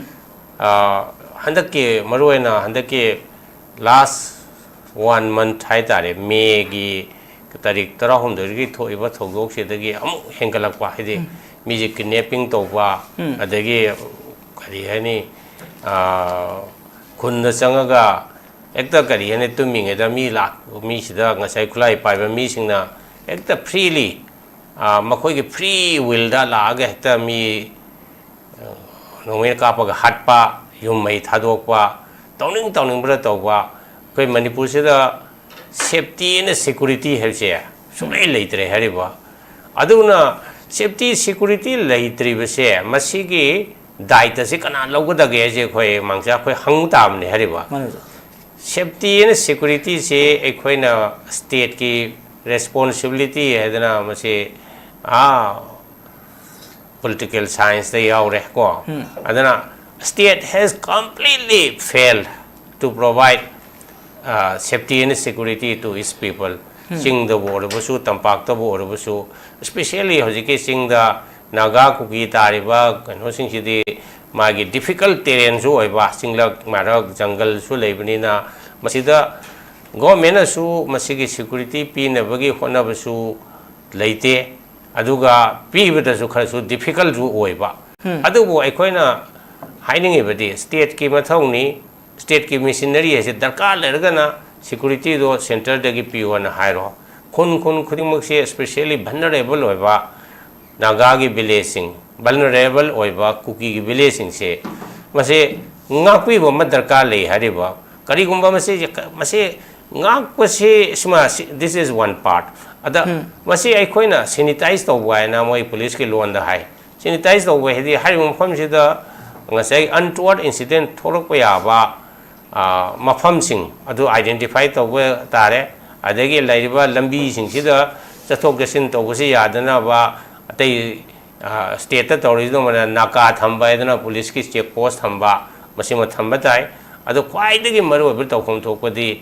ꯑ, ꯍꯟꯗꯛꯀꯤ, ꯃꯔꯨꯑꯣꯏꯅ ꯍꯟꯗꯛꯀꯤ ꯂꯥꯁ ꯋꯥꯟ ꯃꯟꯊ ꯍꯥꯏ ꯇꯥꯔꯦ, ꯃꯦꯒꯤ ꯇꯥꯔꯤꯛ ꯇꯔꯥꯍꯨꯝꯗꯣꯏꯗꯒꯤ ꯊꯣꯛꯏꯕ ꯊꯧꯗꯣꯛꯁꯤꯗꯒꯤ ꯑꯃꯨꯛ ꯍꯦꯟꯒꯠꯂꯛꯄ, ꯍꯥꯏꯗꯤ ꯎꯝ꯫ ꯃꯤꯁꯦ ꯀꯤꯗꯅꯦꯄꯤꯡ ꯇꯧꯕ, ꯎꯝ꯫ ꯑꯗꯒꯤ ꯀꯔꯤ ꯍꯥꯏꯅꯤ, ꯑ, ꯈꯨꯟꯗ ꯆꯪꯉꯒ ꯍꯦꯛꯇ, ꯀꯔꯤ ꯍꯥꯏꯅꯤ, ꯇꯨꯝꯃꯤꯉꯩꯗ ꯃꯤ ꯂꯥꯛ-, ꯃꯤꯁꯤꯗ ꯉꯁꯥꯏ ꯈꯨꯠꯂꯥꯏ ꯄꯥꯏꯕ ꯃꯤꯁꯤꯡꯅ ꯍꯦꯛꯇ ꯐ꯭ꯔꯤꯂꯤ, ꯑ, ꯃꯈꯣꯏꯒꯤ ꯐ꯭ꯔꯤ ꯋꯤꯜꯗ ꯂꯥꯛꯑꯒ ꯍꯦꯛꯇ ꯃꯤ, ꯑ, ꯅꯣꯡꯃꯩꯅ ꯀꯥꯞꯄꯒ ꯍꯥꯠꯄ, ꯌꯨꯝ ꯃꯩ ꯊꯥꯗꯣꯛꯄ, ꯇꯧꯅꯤꯡ ꯇꯧꯅꯤꯡꯕꯗ ꯇꯧꯕ꯫ ꯑꯩꯈꯣꯏ ꯃꯅꯤꯄꯨꯔꯁꯤꯗ ꯁꯦꯞꯇꯤ ꯑꯦꯟ ꯁꯦꯀ꯭ꯌꯨꯔꯤꯇꯤ ꯍꯥꯏꯕꯁꯦ ꯁꯨꯡꯂꯩ ꯂꯩꯇ꯭ꯔꯦ ꯍꯥꯏꯔꯤꯕ꯫ ꯑꯗꯨꯅ ꯁꯦꯞꯇꯤ ꯁꯦꯀ꯭ꯌꯨꯔꯤꯇꯤ ꯂꯩꯇ꯭ꯔꯤꯕꯁꯦ, ꯃꯁꯤꯒꯤ ꯗꯥꯏꯇꯁꯦ ꯀꯅꯥ ꯂꯧꯒꯗꯒꯦ ꯍꯥꯏꯁꯦ ꯑꯩꯈꯣꯏ ꯃꯥꯡꯖꯥ ꯑꯩꯈꯣꯏ ꯍꯪ ꯇꯥꯕꯅꯦ ꯍꯥꯏꯔꯤꯕ꯫ ꯃꯥꯅꯦ ꯑꯣꯖꯥ꯫ ꯁꯦꯞꯇꯤ ꯑꯦꯟ ꯁꯦꯀ꯭ꯌꯨꯔꯤꯇꯤꯁꯦ ꯑꯩꯈꯣꯏꯅ ꯁ꯭ꯇꯦꯠꯀꯤ ꯔꯦꯁꯄꯣꯟꯁꯤꯕꯤꯂꯤꯇꯤ ꯍꯥꯏꯗꯅ ꯃꯁꯤ, ꯑꯥ, ꯄꯣꯂꯤꯇꯤꯀꯦꯜ ꯁꯥꯏꯟꯁꯇ ꯌꯥꯎꯔꯦ ꯀꯣ꯫ ꯎꯝ꯫ ꯑꯗꯨꯅ state has completely failed to provide, uh, safety and security to its people꯫ ꯎꯝ꯫ ꯆꯤꯡꯗꯕꯨ ꯑꯣꯏꯔꯕꯁꯨ, ꯇꯝꯄꯥꯛꯇꯕꯨ ꯑꯣꯏꯔꯕꯁꯨ, especially ꯍꯧꯖꯤꯛꯀꯤ ꯆꯤꯡꯗ ꯅꯥꯒꯥ ꯀꯨꯀꯤ ꯇꯥꯔꯤꯕ ꯀꯩꯅꯣꯁꯤꯡꯁꯤꯗꯤ ꯃꯥꯒꯤ ꯗꯤꯐꯤꯀꯜꯠ ꯇꯦꯔꯦꯟꯁꯨ ꯑꯣꯏꯕ, ꯆꯤꯡꯂꯛ ꯃꯔꯛ ꯖꯪꯒꯜꯁꯨ ꯂꯩꯕꯅꯤꯅ, ꯃꯁꯤꯗ ꯒꯣꯔꯃꯦꯟꯅꯁꯨ ꯃꯁꯤꯒꯤ ꯁꯦꯀ꯭ꯌꯨꯔꯤꯇꯤ ꯄꯤꯅꯕꯒꯤ ꯍꯣꯠꯅꯕꯁꯨ ꯂꯩꯇꯦ꯫ ꯑꯗꯨꯒ ꯄꯤꯕꯗꯁꯨ ꯈꯔꯁꯨ ꯗꯤꯐꯤꯀꯜꯠꯁꯨ ꯑꯣꯏꯕ꯫ ꯎꯝ꯫ ꯑꯗꯨꯕꯨ ꯑꯩꯈꯣꯏꯅ ꯍꯥꯏꯅꯤꯡꯉꯤꯕꯗꯤ, ꯁ꯭ꯇꯦꯠꯀꯤ ꯃꯊꯧꯅꯤ, ꯁ꯭ꯇꯦꯠꯀꯤ ꯃꯦꯁꯤꯅꯔꯤ ꯍꯥꯏꯁꯦ ꯗꯔꯀꯥꯔ ꯂꯩꯔꯒꯅ ꯁꯦꯀ꯭ꯌꯨꯔꯤꯇꯤꯗꯣ ꯁꯦꯟꯇꯔꯗꯒꯤ ꯄꯤꯌꯣꯅ ꯍꯥꯏꯔꯣ꯫ ꯈꯨꯟ ꯈꯨꯟ ꯈꯨꯗꯤꯡꯃꯛꯁꯦ especially vulnerable ꯑꯣꯏꯕ ꯅꯥꯒꯥꯒꯤ ꯚꯤꯂꯦꯖꯁꯤꯡ, vulnerable ꯑꯣꯏꯕ ꯀꯨꯀꯤꯒꯤ ꯚꯤꯂꯦꯖꯁꯤꯡꯁꯦ, ꯃꯁꯦ ꯉꯥꯛꯄꯤꯕ ꯑꯃ ꯗꯔꯀꯥꯔ ꯂꯩ ꯍꯥꯏꯔꯤꯕ꯫ ꯀꯔꯤꯒꯨꯝꯕ ꯃꯁꯤ, ꯃꯁꯤ ꯉꯥꯛꯄꯁꯤ ꯁꯤꯃ, ꯁꯤ, this is one part. ꯑꯗ ꯃꯁꯤ ꯑꯩꯈꯣꯏꯅ ꯁꯦꯅꯤꯇꯥꯏꯁ ꯇꯧꯕ ꯍꯥꯏꯅ ꯃꯣꯏ ꯄꯨꯂꯤꯁꯀꯤ ꯂꯣꯟꯗ ꯍꯥꯏ꯫ ꯁꯦꯅꯤꯇꯥꯏꯁ ꯇꯧꯕ ꯍꯥꯏꯗꯤ ꯍꯥꯏꯔꯤꯕ ꯃꯐꯝꯁꯤꯗ ꯉꯁꯥꯏ untoward incident ꯊꯣꯛꯂꯛꯄ ꯌꯥꯕ, ꯑ, ꯃꯐꯝꯁꯤꯡ ꯑꯗꯨ identify ꯇꯧꯕ ꯇꯥꯔꯦ꯫ ꯑꯗꯒꯤ ꯂꯩꯔꯤꯕ ꯂꯝꯕꯤꯁꯤꯡꯁꯤꯗ ꯆꯠꯊꯣꯛ ꯆꯠꯁꯤꯟ ꯇꯧꯕꯁꯤ ꯌꯥꯗꯅꯕ, ꯑꯇꯩ, ꯑ, stateꯇ ꯇꯧꯔꯤꯗꯨꯃꯅ ꯅꯥꯀꯥ ꯊꯝꯕ ꯍꯥꯏꯗꯅ ꯄꯨꯂꯤꯁꯀꯤ check post ꯊꯝꯕ, ꯃꯁꯤꯃ ꯊꯝꯕ ꯇꯥꯏ꯫ ꯑꯗꯣ ꯈ꯭ꯋꯥꯏꯗꯒꯤ ꯃꯔꯨꯑꯣꯏꯕ ꯇꯧꯐꯝ ꯊꯣꯛꯄꯗꯤ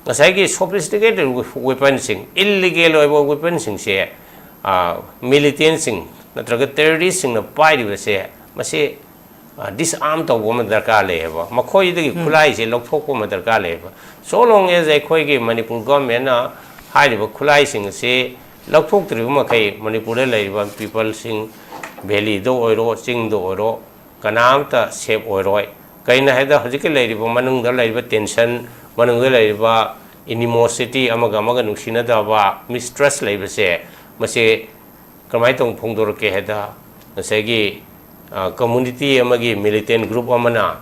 ꯉꯁꯥꯏꯒꯤ sophisticated weaponꯁꯤꯡ, illegal ꯑꯣꯏꯕ weaponꯁꯤꯡꯁꯦ, ꯑ, militantꯁꯤꯡ ꯅꯠꯇ꯭ꯔꯒ terroristꯁꯤꯡꯅ ꯄꯥꯏꯔꯤꯕꯁꯦ, ꯃꯁꯤ, ꯑ, disarm ꯇꯧꯕ ꯑꯃ ꯗꯔꯀꯥꯔ ꯂꯩꯌꯦꯕ꯫ ꯃꯈꯣꯏꯗꯒꯤ ꯈꯨꯠꯂꯥꯏꯁꯦ ꯂꯧꯊꯣꯛꯄ ꯑꯃ ꯗꯔꯀꯥꯔ ꯂꯩꯌꯦꯕ꯫ So long as ꯑꯩꯈꯣꯏꯒꯤ ꯃꯅꯤꯄꯨꯔ governmentꯅ ꯍꯥꯏꯔꯤꯕ ꯈꯨꯠꯂꯥꯏꯁꯤꯡ ꯑꯁꯤ ꯂꯧꯊꯣꯛꯇ꯭ꯔꯤꯕ ꯃꯈꯩ ꯃꯅꯤꯄꯨꯔꯗ ꯂꯩꯔꯤꯕ peopleꯁꯤꯡ, valleyꯗ ꯑꯣꯏꯔꯣ, ꯆꯤꯡꯗ ꯑꯣꯏꯔꯣ, ꯀꯅꯥꯝꯇ safe ꯑꯣꯏꯔꯣꯏ꯫ ꯀꯩꯅꯣ ꯍꯥꯏꯗ ꯍꯧꯖꯤꯛꯀꯤ ꯂꯩꯔꯤꯕ ꯃꯅꯨꯡꯗ ꯂꯩꯔꯤꯕ tension, ꯃꯅꯨꯡꯗ ꯂꯩꯔꯤꯕ animosity, ꯑꯃꯒ ꯑꯃꯒ ꯅꯨꯡꯁꯤꯅꯗꯕ, mistrust ꯂꯩꯕꯁꯦ, ꯃꯁꯤ ꯀꯃꯥꯏꯅ ꯇꯧꯅ ꯐꯣꯡꯗꯣꯔꯛꯀꯦ ꯍꯥꯏꯗ, ꯉꯁꯥꯏꯒꯤ, ꯑ, community ꯑꯃꯒꯤ militant group ꯑꯃꯅ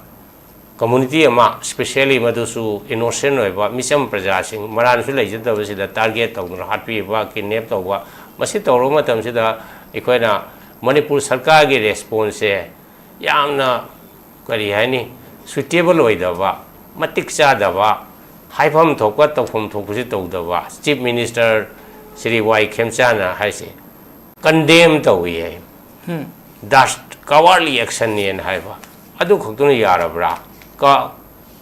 community ꯑꯃ, specially ꯃꯗꯨꯁꯨ innocent ꯑꯣꯏꯕ ꯃꯤꯆꯝ ꯄ꯭ꯔꯖꯥꯁꯤꯡ, ꯃꯔꯥꯟꯁꯨ ꯂꯩꯖꯗꯕꯁꯤꯗ target ꯇꯧꯗꯨꯅ ꯍꯥꯠꯄꯤꯕ, kidnap ꯇꯧꯕ, ꯃꯁꯤ ꯇꯧꯔꯕ ꯃꯇꯝꯁꯤꯗ ꯑꯩꯈꯣꯏꯅ ꯃꯅꯤꯄꯨꯔ ꯁꯔꯀꯥꯔꯒꯤ responseꯁꯦ ꯌꯥꯝꯅ, ꯀꯔꯤ ꯍꯥꯏꯅꯤ, suitable ꯑꯣꯏꯗꯕ, ꯃꯇꯤꯛ ꯆꯥꯗꯕ, ꯍꯥꯏꯐꯝ ꯊꯣꯛꯄ ꯇꯧꯐꯝ ꯊꯣꯛꯄꯁꯤ ꯇꯧꯗꯕ꯫ Chief Minister ꯁ꯭ꯔꯤ ꯋꯥꯏ ꯈꯦꯝꯆꯥꯅ ꯍꯥꯏꯁꯦ condemn ꯇꯧꯏ ꯍꯥꯏ꯫ Dast cowardly actionꯅꯦꯅ ꯍꯥꯏꯕ꯫ ꯑꯗꯨ ꯈꯛꯇꯅ ꯌꯥꯔꯕ꯭ꯔꯥ? ꯀ-,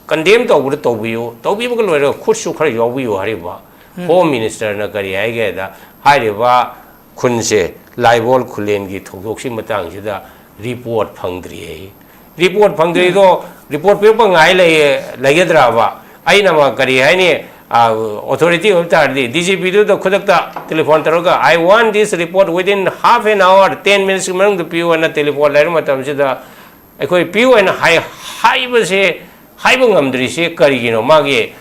condemn ꯇꯧꯕꯗ ꯇꯧꯕꯤꯌꯨ, ꯇꯧꯕꯤꯕꯒ ꯂꯣꯏꯔꯒ ꯈꯨꯠꯁꯨ ꯈꯔ ꯌꯥꯎꯕꯤꯌꯨ ꯍꯥꯏꯔꯤꯕ꯫ Home Ministerꯅ ꯀꯔꯤ ꯍꯥꯏꯒꯦꯗ, ꯍꯥꯏꯔꯤꯕ ꯈꯨꯟꯁꯦ, ꯂꯥꯏꯕꯣꯜ ꯈꯨꯂꯦꯟꯒꯤ ꯊꯧꯗꯣꯛꯁꯤ ꯃꯇꯥꯡꯁꯤꯗ report ꯐꯪꯗ꯭ꯔꯤ ꯍꯥꯏ꯫ Report ꯐꯪꯗ꯭ꯔꯤꯗꯣ, report ꯄꯤꯔꯛꯄ ꯉꯥꯏ ꯂꯩ-, ꯂꯩꯒꯗ꯭ꯔꯕ? ꯑꯩꯅ ꯑꯃ ꯀꯔꯤ ꯍꯥꯏꯅꯤ, ꯑ, authority ꯑꯣꯏꯕ ꯇꯥꯔꯗꯤ DGPꯗꯨꯗ ꯈꯨꯗꯛꯇ telephone ꯇꯧꯔꯒ, "I want this report within half an hour, ten minutesꯀꯤ ꯃꯅꯨꯡꯗ ꯄꯤꯌꯨ" ꯍꯥꯏꯅ telephone ꯂꯩꯔ ꯃꯇꯝꯁꯤꯗ ꯑꯩꯈꯣꯏ ꯄꯤꯌꯨ ꯍꯥꯏꯅ ꯍꯥꯏ-, ꯍꯥꯏꯕꯁꯦ, ꯍꯥꯏꯕ ꯉꯝꯗ꯭ꯔꯤꯁꯦ ꯀꯔꯤꯒꯤꯅꯣ? ꯃꯥꯒꯤ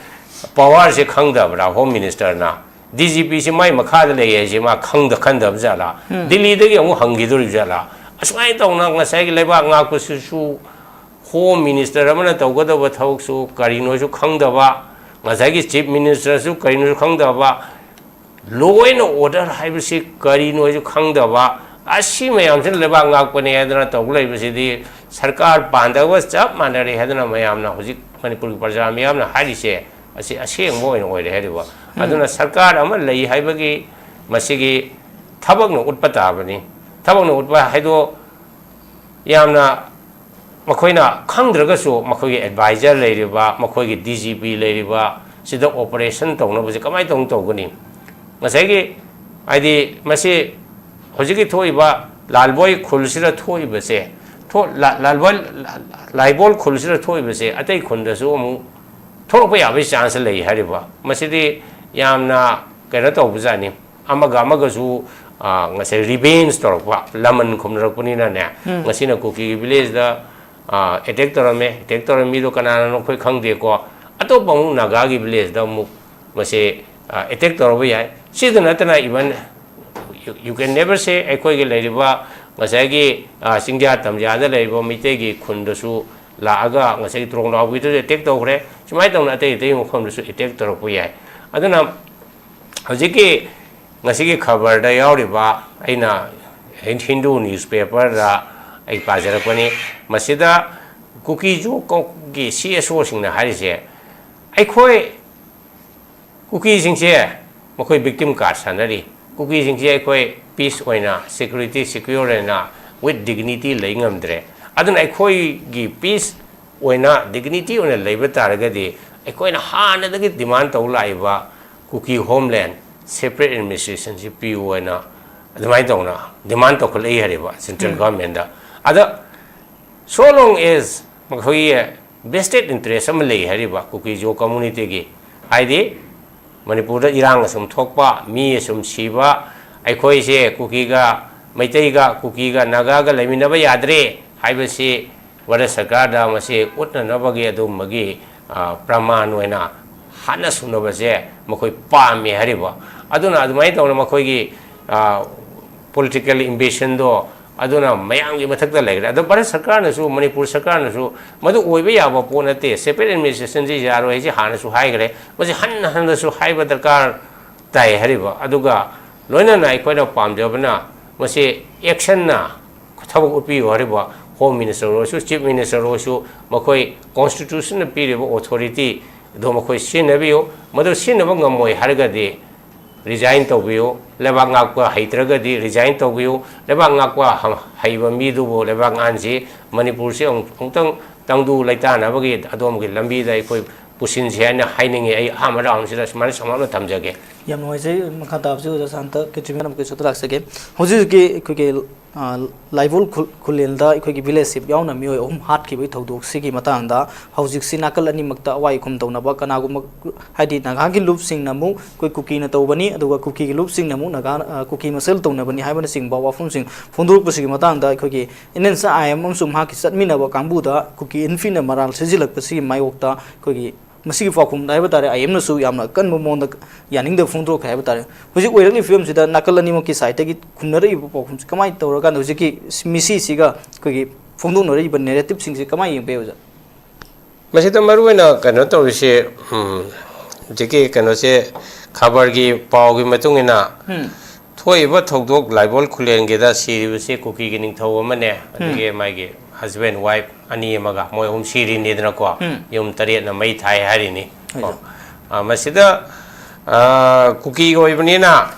powerꯁꯦ ꯈꯪꯗꯕ꯭ꯔꯥ Home Ministerꯅ? DGPꯁꯤ ꯃꯥꯏ ꯃꯈꯥꯗ ꯂꯩ ꯍꯥꯏꯁꯦ ꯃꯥ ꯈꯪꯗ-, ꯈꯟꯗꯕ ꯖꯥꯠꯂꯥ? ꯗꯤꯜꯂꯤꯗꯒꯤ ꯑꯃꯨꯛ ꯍꯪꯈꯤꯗꯣꯔꯤꯕ ꯖꯥꯠꯂꯥ? ꯑꯁꯨꯃꯥꯏꯅ ꯇꯧꯅ ꯉꯁꯥꯏꯒꯤ ꯂꯩꯕꯥꯛ ꯉꯥꯛꯄꯁꯤꯁꯨ Home Minister ꯑꯃꯅ ꯇꯧꯒꯗꯕ ꯊꯕꯛꯁꯨ ꯀꯔꯤꯅꯣꯁꯨ ꯈꯪꯗꯕ, ꯉꯁꯥꯏꯒꯤ ꯆꯤꯐ ꯃꯤꯅꯤꯁꯇꯔꯁꯨ ꯀꯔꯤꯅꯣꯁꯨ ꯈꯪꯗꯕ, ꯂꯣ ꯑꯦꯟ ꯑꯣꯔꯗꯔ ꯍꯥꯏꯕꯁꯤ ꯀꯔꯤꯅꯣ ꯍꯥꯏꯁꯨ ꯈꯪꯗꯕ, ꯑꯁꯤ ꯃꯌꯥꯝꯁꯤꯅ ꯂꯩꯕꯥꯛ ꯉꯥꯛꯄꯅꯦ ꯍꯥꯏꯗꯅ ꯇꯧ ꯂꯩꯕꯁꯤꯗꯤ ꯁꯔꯀꯥꯔ ꯄꯥꯟꯗꯕꯒ ꯆꯞ ꯃꯥꯟꯅꯔꯦ ꯍꯥꯏꯗꯅ ꯃꯌꯥꯝꯅ, ꯍꯧꯖꯤꯛ ꯃꯅꯤꯄꯨꯔꯒꯤ ꯄ꯭ꯔꯖꯥ ꯃꯤꯌꯥꯝꯅ ꯍꯥꯏꯔꯤꯁꯦ ꯑꯁꯤ ꯑꯁꯦꯡꯕ ꯑꯣꯏꯅ ꯑꯣꯏꯔꯦ ꯍꯥꯏꯔꯤꯕ꯫ ꯑꯗꯨꯅ ꯁꯔꯀꯥꯔ ꯑꯃ ꯂꯩ ꯍꯥꯏꯕꯒꯤ ꯃꯁꯤꯒꯤ ꯊꯕꯛꯅ ꯎꯠꯄ ꯇꯥꯕꯅꯤ꯫ ꯊꯕꯛꯅ ꯎꯠꯄ ꯍꯥꯏꯗꯣ ꯌꯥꯝꯅ ꯃꯈꯣꯏꯅ ꯈꯪꯗ꯭ꯔꯒꯁꯨ ꯃꯈꯣꯏꯒꯤ ꯑꯦꯗꯚꯥꯏꯖꯔ ꯂꯩꯔꯤꯕ, ꯃꯈꯣꯏꯒꯤ ꯗꯤ ꯖꯤ ꯄꯤ ꯂꯩꯔꯤꯕ ꯁꯤꯗ ꯑꯣꯄꯔꯦꯁꯟ ꯇꯧꯅꯕꯁꯦ ꯀꯃꯥꯏꯅ ꯇꯧꯅ ꯇꯧꯒꯅꯤ? ꯉꯁꯥꯏꯒꯤ ꯍꯥꯏꯗꯤ ꯃꯁꯤ ꯍꯧꯖꯤꯛꯀꯤ ꯊꯣꯛꯏꯕ ꯂꯥꯜꯕꯣꯏ ꯈꯨꯜꯁꯤꯗ ꯊꯣꯛꯏꯕꯁꯦ, ꯊꯣ-, ꯂꯥ-, ꯂꯥꯜꯕꯣꯏ, ꯂꯥꯏꯕꯣꯜ ꯈꯨꯜꯁꯤꯗ ꯊꯣꯛꯏꯕꯁꯦ ꯑꯇꯩ ꯈꯨꯟꯗꯁꯨ ꯑꯃꯨꯛ ꯊꯣꯛꯂꯛꯄ ꯌꯥꯕꯒꯤ ꯆꯥꯟꯁ ꯂꯩ ꯍꯥꯏꯔꯤꯕ꯫ ꯃꯁꯤꯗꯤ ꯌꯥꯝꯅ ꯀꯩꯅꯣ ꯇꯧꯕꯖꯥꯠꯅꯤ꯫ ꯑꯃꯒ ꯑꯃꯒꯁꯨ, ꯑ, ꯉꯁꯥꯏ ꯔꯤꯚꯦꯟꯖ ꯇꯧꯔꯛꯄ, ꯂꯃꯟ ꯈꯨꯝꯅꯔꯛꯄꯅꯤꯅꯅꯦ, ꯉꯁꯤꯅ ꯀꯨꯀꯤꯒꯤ ꯚꯤꯂꯦꯖꯇ, ꯑ, ꯑꯦꯇꯦꯛ ꯇꯧꯔꯝꯃꯦ, ꯑꯦꯇꯦꯛ ꯇꯧꯔꯝꯃꯤ ꯃꯤꯗꯣ ꯀꯅꯥꯅꯣ ꯑꯩꯈꯣꯏ ꯈꯪꯗꯦꯀꯣ, ꯑꯇꯣꯞꯄ ꯑꯃꯨꯛ ꯅꯥꯒꯥꯒꯤ ꯚꯤꯂꯦꯖꯇ ꯑꯃꯨꯛ ꯃꯁꯤ, ꯑ, ꯑꯦꯇꯦꯛ ꯇꯧꯔꯛꯄ ꯌꯥꯏ꯫ ꯁꯤꯗ ꯅꯠꯇꯅ even you, you can never say ꯑꯩꯈꯣꯏꯒꯤ ꯂꯩꯔꯤꯕ ꯉꯁꯥꯏꯒꯤ, ꯑ, ꯆꯤꯡꯖꯥ ꯇꯝꯖꯥꯗ ꯂꯩꯔꯤꯕ ꯃꯩꯇꯩꯒꯤ ꯈꯨꯟꯗꯁꯨ ꯂꯥꯛꯑꯒ ꯉꯁꯥꯏꯒꯤ ꯇ꯭ꯔꯣꯡꯂꯥꯎꯕꯤꯗꯁꯨ ꯑꯦꯇꯦꯛ ꯇꯧꯈ꯭ꯔꯦ꯫ ꯁꯨꯃꯥꯏꯅ ꯇꯧꯅ ꯑꯇꯩ ꯑꯇꯩ ꯃꯐꯝꯗꯁꯨ ꯑꯦꯇꯦꯛ ꯇꯧꯔꯛꯄ ꯌꯥꯏ꯫ ꯑꯗꯨꯅ ꯍꯧꯖꯤꯛꯀꯤ ꯉꯁꯤꯒꯤ ꯈꯕꯔꯗ ꯌꯥꯎꯔꯤꯕ, ꯑꯩꯅ ꯍꯤꯟ-, ꯍꯤꯟꯗꯨ ꯅ꯭ꯌꯨꯁꯄꯦꯄꯔꯗ ꯑꯩ ꯄꯥꯖꯔꯛꯄꯅꯤ꯫ ꯃꯁꯤꯗ ꯀꯨꯀꯤꯖꯨ ꯀꯣꯛꯀꯤ ꯁꯤ ꯑꯦꯁ ꯑꯣꯁꯤꯡꯅ ꯍꯥꯏꯔꯤꯁꯦ, ꯑꯩꯈꯣꯏ ꯀꯨꯀꯤꯁꯤꯡꯁꯦ ꯃꯈꯣꯏ ꯚꯤꯛꯇꯤꯝ ꯀꯥꯔꯗ ꯁꯥꯟꯅꯔꯤ꯫ ꯀꯨꯀꯤꯁꯤꯡꯁꯦ ꯑꯩꯈꯣꯏ ꯄꯤꯁ ꯑꯣꯏꯅ, ꯁꯦꯀ꯭ꯌꯨꯔꯤꯇꯤ, ꯁꯦꯀ꯭ꯌꯣꯔ ꯑꯣꯏꯅ, with dignity ꯂꯩ ꯉꯝꯗ꯭ꯔꯦ꯫ ꯑꯗꯨꯅ ꯑꯩꯈꯣꯏꯒꯤ ꯄꯤꯁ ꯑꯣꯏꯅ, ꯗꯤꯒꯅꯤꯇꯤ ꯑꯣꯏꯅ ꯂꯩꯕ ꯇꯥꯔꯒꯗꯤ ꯑꯩꯈꯣꯏꯅ ꯍꯥꯟꯅꯗꯒꯤ ꯗꯤꯃꯥꯟ ꯇꯧ ꯂꯥꯛꯏꯕ ꯀꯨꯀꯤ ꯍꯣꯝꯂꯦꯟ ꯁꯦꯄꯔꯦꯠ ꯑꯦꯗꯃꯤꯅꯤꯁꯇ꯭ꯔꯦꯁꯟꯁꯤ ꯄꯤꯌꯨ ꯍꯥꯏꯅ ꯑꯗꯨꯃꯥꯏꯅ ꯇꯧꯅ ꯗꯤꯃꯥꯟ ꯇꯧꯈꯠꯂꯛꯏ ꯍꯥꯏꯔꯤꯕ ꯁꯦꯟꯇ꯭ꯔꯦꯜ ꯒꯚꯔꯟꯃꯦꯟꯗ꯫ ꯑꯗ so long as ꯃꯈꯣꯏꯒꯤ ꯚꯦꯁꯇꯦꯠ ꯏꯟꯇꯔꯦꯁ ꯑꯃ ꯂꯩ ꯍꯥꯏꯔꯤꯕ ꯀꯨꯀꯤꯖꯣ ꯀꯝꯃꯨꯅꯤꯇꯤꯒꯤ, ꯍꯥꯏꯗꯤ ꯃꯅꯤꯄꯨꯔꯗ ꯏꯔꯥꯡ ꯑꯁꯨꯝ ꯊꯣꯛꯄ, ꯃꯤ ꯑꯁꯨꯝ ꯁꯤꯕ, ꯑꯩꯈꯣꯏꯁꯦ ꯀꯨꯀꯤꯒ, ꯃꯩꯇꯩꯒ, ꯀꯨꯀꯤꯒ, ꯅꯥꯒꯥꯒ ꯂꯩꯃꯤꯟꯅꯕ ꯌꯥꯗ꯭ꯔꯦ ꯍꯥꯏꯕꯁꯤ ꯚꯥꯔꯠ ꯁꯔꯀꯥꯔꯗ ꯃꯁꯤ ꯎꯠꯅꯅꯕꯒꯤ ꯑꯗꯨꯒꯨꯝꯕꯒꯤ, ꯑ, ꯄ꯭ꯔꯃꯥꯟ ꯑꯣꯏꯅ ꯍꯥꯠꯅ ꯁꯨꯅꯕꯁꯦ ꯃꯈꯣꯏ ꯄꯥꯝꯃꯦ ꯍꯥꯏꯔꯤꯕ꯫ ꯑꯗꯨꯅ ꯑꯗꯨꯃꯥꯏꯅ ꯇꯧꯅ ꯃꯈꯣꯏꯒꯤ, ꯑ, ꯄꯣꯂꯤꯇꯤꯀꯦꯜ ꯏꯝꯕꯦꯁꯟꯗꯣ ꯑꯗꯨꯅ ꯃꯌꯥꯝꯒꯤ ꯃꯊꯛꯇ ꯂꯩꯈ꯭ꯔꯦ꯫ ꯑꯗꯣ ꯚꯥꯔꯠ ꯁꯔꯀꯥꯔꯅꯁꯨ, ꯃꯅꯤꯄꯨꯔ ꯁꯔꯀꯥꯔꯅꯁꯨ ꯃꯗꯨ ꯑꯣꯏꯕ ꯌꯥꯕ ꯄꯣꯠ ꯅꯠꯇꯦ, separate administrationꯁꯤ ꯌꯥꯔꯣꯏ ꯍꯥꯏꯁꯤ ꯍꯥꯟꯅꯁꯨ ꯍꯥꯏꯈ꯭ꯔꯦ, ꯃꯁꯤ ꯍꯟꯅ ꯍꯟꯅꯁꯨ ꯍꯥꯏꯕ ꯗꯔꯀꯥꯔ ꯇꯥꯏ ꯍꯥꯏꯔꯤꯕ꯫ ꯑꯗꯨꯒ ꯂꯣꯏꯅꯅ ꯑꯩꯈꯣꯏꯅ ꯄꯥꯝꯖꯕꯅ ꯃꯁꯤ actionꯅ ꯊꯕꯛ ꯎꯠꯄꯤꯌꯨ ꯍꯥꯏꯔꯤꯕ꯫ Home Minister ꯑꯣꯏꯔꯁꯨ, Chief Minister ꯑꯣꯏꯔꯁꯨ, ꯃꯈꯣꯏ constitutionꯅ ꯄꯤꯔꯤꯕ authority ꯑꯗꯨ ꯃꯈꯣꯏ ꯁꯤꯖꯤꯟꯅꯕꯤꯌꯨ꯫ ꯃꯗꯨ ꯁꯤꯖꯤꯟꯅꯕ ꯉꯝꯃꯣꯏ ꯍꯥꯏꯔꯒꯗꯤ resign ꯇꯧꯕꯤꯌꯨ꯫ ꯂꯩꯕꯥꯛ ꯉꯥꯛꯄ ꯍꯩꯇ꯭ꯔꯒꯗꯤ resign ꯇꯧꯕꯤꯌꯨ꯫ ꯂꯩꯕꯥꯛ ꯉꯥꯛꯄ ꯍ-, ꯍꯩꯕ ꯃꯤꯗꯨꯕꯨ ꯂꯩꯕꯥꯛ ꯉꯥꯛꯍꯟꯁꯤ꯫ ꯃꯅꯤꯄꯨꯔꯁꯤ ꯑꯃꯨꯛ-, ꯑꯃꯨꯛꯇꯪ ꯇꯪꯗꯨ ꯂꯩꯇꯥꯅꯕꯒꯤ ꯑꯗꯣꯝꯒꯤ ꯂꯝꯕꯤꯗ ꯑꯩꯈꯣꯏ ꯄꯨꯁꯤꯟꯁꯤ ꯍꯥꯏꯅ ꯍꯥꯏꯅꯤꯡꯉꯤ꯫ ꯑꯩ ꯑꯍꯥꯟꯕ roundꯁꯤꯗ ꯁꯨꯃꯥꯏꯅ ꯁꯝꯂꯞꯅ ꯊꯝꯖꯒꯦ꯫ ꯌꯥꯝ ꯅꯨꯡꯉꯥꯏꯖꯩ꯫ ꯃꯈꯥ ꯇꯥꯕꯁꯤ ꯑꯣꯖꯥ ꯁꯥꯟꯇ ꯀꯦꯇ꯭ꯔꯤꯃꯦꯟ ꯑꯃꯨꯛꯀꯁꯨ ꯂꯥꯛꯆꯒꯦ꯫ ꯍꯧꯖꯤꯛ ꯍꯧꯖꯤꯛꯀꯤ ꯑꯩꯈꯣꯏꯒꯤ, ꯑ, ꯂꯥꯏꯕꯣꯜ ꯈꯨ-, ꯈꯨꯂꯦꯟꯗ ꯑꯩꯈꯣꯏꯒꯤ village chief ꯌꯥꯎꯅ ꯃꯤꯑꯣꯏ ꯑꯍꯨꯝ ꯍꯥꯠꯈꯤꯕꯒꯤ ꯊꯧꯗꯣꯛꯁꯤꯒꯤ ꯃꯇꯥꯡꯗ ꯍꯧꯖꯤꯛꯁꯤ ꯅꯥꯀꯜ ꯑꯅꯤꯃꯛꯇ ꯑꯋꯥꯏ ꯑꯈꯨꯝ ꯇꯧꯅꯕ, ꯀꯅꯥꯒꯨꯝꯕ ꯍꯥꯏꯗꯤ ꯅꯥꯒꯥꯒꯤ ꯂꯨꯞꯁꯤꯡꯅ ꯑꯃꯨꯛ ꯑꯩꯈꯣꯏ ꯀꯨꯀꯤꯅ ꯇꯧꯕꯅꯤ, ꯑꯗꯨꯒ ꯀꯨꯀꯤꯒꯤ ꯂꯨꯞꯁꯤꯡꯅ ꯑꯃꯨꯛ ꯅꯥꯒꯥ, ꯑ, ꯀꯨꯀꯤ ꯃꯁꯦꯜ ꯇꯧꯅꯕꯅꯤ ꯍꯥꯏꯕꯅꯆꯤꯡꯕ ꯋꯥꯐꯝꯁꯤꯡ ꯐꯣꯡꯗꯣꯔꯛꯄꯁꯤꯒꯤ ꯃꯇꯥꯡꯗ ꯑꯩꯈꯣꯏꯒꯤ N S I M ꯑꯃꯁꯨꯡ ꯃꯍꯥꯛꯀꯤ ꯆꯠꯃꯤꯟꯅꯕ ꯀꯥꯡꯕꯨꯗ ꯀꯨꯀꯤ ꯏꯟꯐꯤꯅ ꯃꯔꯥꯜ ꯁꯤꯖꯤꯜꯂꯛꯄꯁꯤꯒꯤ ꯃꯥꯌꯣꯛꯇ ꯑꯩꯈꯣꯏꯒꯤ ꯃꯁꯤꯒꯤ ꯄꯥꯎꯈꯨꯝꯗ ꯍꯥꯏꯕ ꯇꯥꯔꯦ, I M ꯅꯁꯨ ꯌꯥꯝꯅ ꯑꯀꯟꯕ ꯃꯑꯣꯡꯗ ꯌꯥꯅꯤꯡꯗꯕ ꯐꯣꯡꯗꯣꯔꯛꯈ꯭ꯔꯦ ꯍꯥꯏꯕ ꯇꯥꯔꯦ꯫ ꯍꯧꯖꯤꯛ ꯑꯣꯏꯔꯛꯂꯤꯕ ꯐꯤꯕꯝꯁꯤꯗ ꯅꯥꯀꯜ ꯑꯅꯤꯃꯛꯀꯤ sideꯇꯒꯤ ꯈꯨꯝꯅꯔꯛꯏꯕ ꯄꯥꯎꯈꯨꯝꯁꯤ ꯀꯃꯥꯏꯅ ꯇꯧꯔꯀꯥꯟꯗ ꯍꯧꯖꯤꯛꯀꯤ ꯃꯤꯁꯤꯁꯤꯒ ꯑꯩꯈꯣꯏꯒꯤ ꯐꯣꯡꯗꯣꯛꯅꯔꯛꯏꯕ narrativeꯁꯤꯡꯁꯤ ꯀꯃꯥꯏꯅ ꯌꯦꯡꯕ ꯌꯥꯏ, ꯑꯣꯖꯥ? ꯃꯁꯤꯗ ꯃꯔꯨꯑꯣꯏꯅ ꯀꯩꯅꯣ ꯇꯧꯔꯤꯁꯦ, ꯎꯝ, ꯍꯧꯖꯤꯛꯀꯤ ꯀꯩꯅꯣꯁꯦ, ꯈꯕꯔꯒꯤ ꯄꯥꯎꯒꯤ ꯃꯇꯨꯡ ꯏꯟꯅ ꯎꯝ꯫ ꯊꯣꯛꯏꯕ ꯊꯧꯗꯣꯛ ꯂꯥꯏꯕꯣꯜ ꯈꯨꯂꯦꯟꯒꯤꯗ ꯁꯤꯔꯤꯕꯁꯤ ꯀꯨꯀꯤꯒꯤ ꯅꯤꯡꯊꯧ ꯑꯃꯅꯦ, ꯎꯝ꯫ ꯑꯗꯒꯤ ꯃꯥꯒꯤ husband wife ꯑꯅꯤ ꯑꯃꯒ ꯃꯣꯏ ꯑꯍꯨꯝ ꯁꯤꯔꯤꯅꯤꯗꯅꯀꯣ, ꯎꯝ꯫ ꯌꯨꯝ ꯇꯔꯦꯠꯅ ꯃꯩ ꯊꯥꯏ ꯍꯥꯏꯔꯤꯅꯤ꯫ ꯍꯣꯏ, ꯀꯣ꯫ ꯁꯥꯔ꯫ ꯑ, ꯃꯁꯤꯗ, ꯑ, ꯀꯨꯀꯤ ꯑꯣꯏꯕꯅꯤꯅ,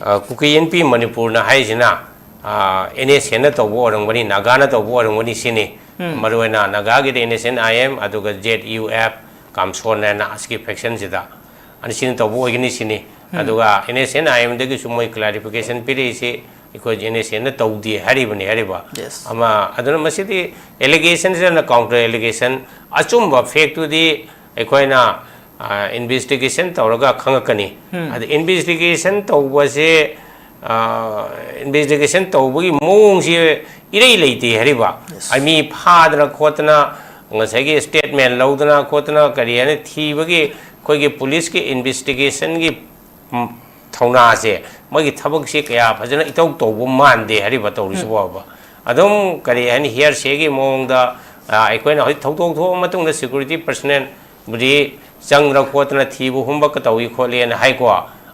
ꯑ, ꯀꯨꯀꯤ ꯏꯟꯄꯤ ꯃꯅꯤꯄꯨꯔꯅ ꯍꯥꯏꯁꯤꯅ, ꯑ, N S Nꯅ ꯇꯧꯕ ꯑꯣꯏꯔꯝꯒꯅꯤ, ꯅꯥꯒꯥꯅ ꯇꯧꯕ ꯑꯣꯏꯔꯝꯒꯅꯤ ꯁꯤꯅꯤ꯫ ꯎꯝ꯫ ꯃꯔꯨꯑꯣꯏꯅ ꯅꯥꯒꯥꯒꯤꯗꯤ N S N I M, ꯑꯗꯨꯒ Z U F, ꯀꯥꯝꯁꯣꯟ ꯍꯥꯏꯅ ꯑꯁꯤꯒꯤ factionꯁꯤꯗ ꯑꯅꯤꯁꯤꯅ ꯇꯧꯕ ꯑꯣꯏꯒꯅꯤ ꯁꯤꯅꯤ꯫ ꯎꯝ꯫ ꯑꯗꯨꯒ N S N I Mꯗꯒꯤꯁꯨ ꯃꯣꯏ clarification ꯄꯤꯔꯛꯏꯁꯤ, ꯑꯩꯈꯣꯏ N S Nꯅ ꯇꯧꯗꯦ ꯍꯥꯏꯔꯤꯕꯅꯤ ꯍꯥꯏꯔꯤꯕ꯫ Yes꯫ ꯑꯃ, ꯑꯗꯨꯅ ꯃꯁꯤꯗꯤ allegationꯁꯤꯅ counter allegation, ꯑꯆꯨꯝꯕ factꯇꯨꯗꯤ ꯑꯩꯈꯣꯏꯅ, ꯑ, investigation ꯇꯧꯔꯒ ꯈꯪꯉꯛꯀꯅꯤ꯫ ꯎꯝ꯫ ꯑꯗ investigation ꯇꯧꯕꯁꯦ, ꯑ, investigation ꯇꯧꯕꯒꯤ ꯃꯑꯣꯡꯁꯤ ꯏꯔꯩ ꯂꯩꯇꯦ ꯍꯥꯏꯔꯤꯕ꯫ Yes꯫ ꯑ, ꯃꯤ ꯐꯥꯗꯅ ꯈꯣꯠꯇꯅ, ꯉꯁꯥꯏꯒꯤ statement ꯂꯧꯗꯅ ꯈꯣꯠꯇꯅ, ꯀꯔꯤ ꯍꯥꯏꯅ ꯊꯤꯕꯒꯤ ꯑꯩꯈꯣꯏꯒꯤ policeꯀꯤ investigationꯒꯤ ꯎꯝ, ꯊꯧꯅꯥꯁꯦ, ꯃꯣꯏꯒꯤ ꯊꯕꯛꯁꯤ ꯀꯌꯥ ꯐꯖꯅ ꯏꯇꯧ ꯇꯧꯕ ꯃꯥꯟꯗꯦ ꯍꯥꯏꯔꯤꯕ ꯇꯧꯔꯤꯁꯤꯕꯣꯕ꯫ ꯑꯗꯨꯝ ꯀꯔꯤ ꯍꯥꯏꯅꯤ, hearsay ꯒꯤ ꯃꯑꯣꯡꯗ, ꯑ, ꯑꯩꯈꯣꯏꯅ ꯍꯧꯖꯤꯛ ꯊꯧꯗꯣꯛ ꯊꯣꯛꯑ ꯃꯇꯨꯡꯗ security personnel ꯕꯨꯗꯤ ꯆꯪꯗꯅ ꯈꯣꯠꯇꯅ ꯊꯤꯕ ꯍꯨꯝꯕ ꯇꯧꯏ ꯈꯣꯠꯂꯦꯅ ꯍꯥꯏꯀꯣ꯫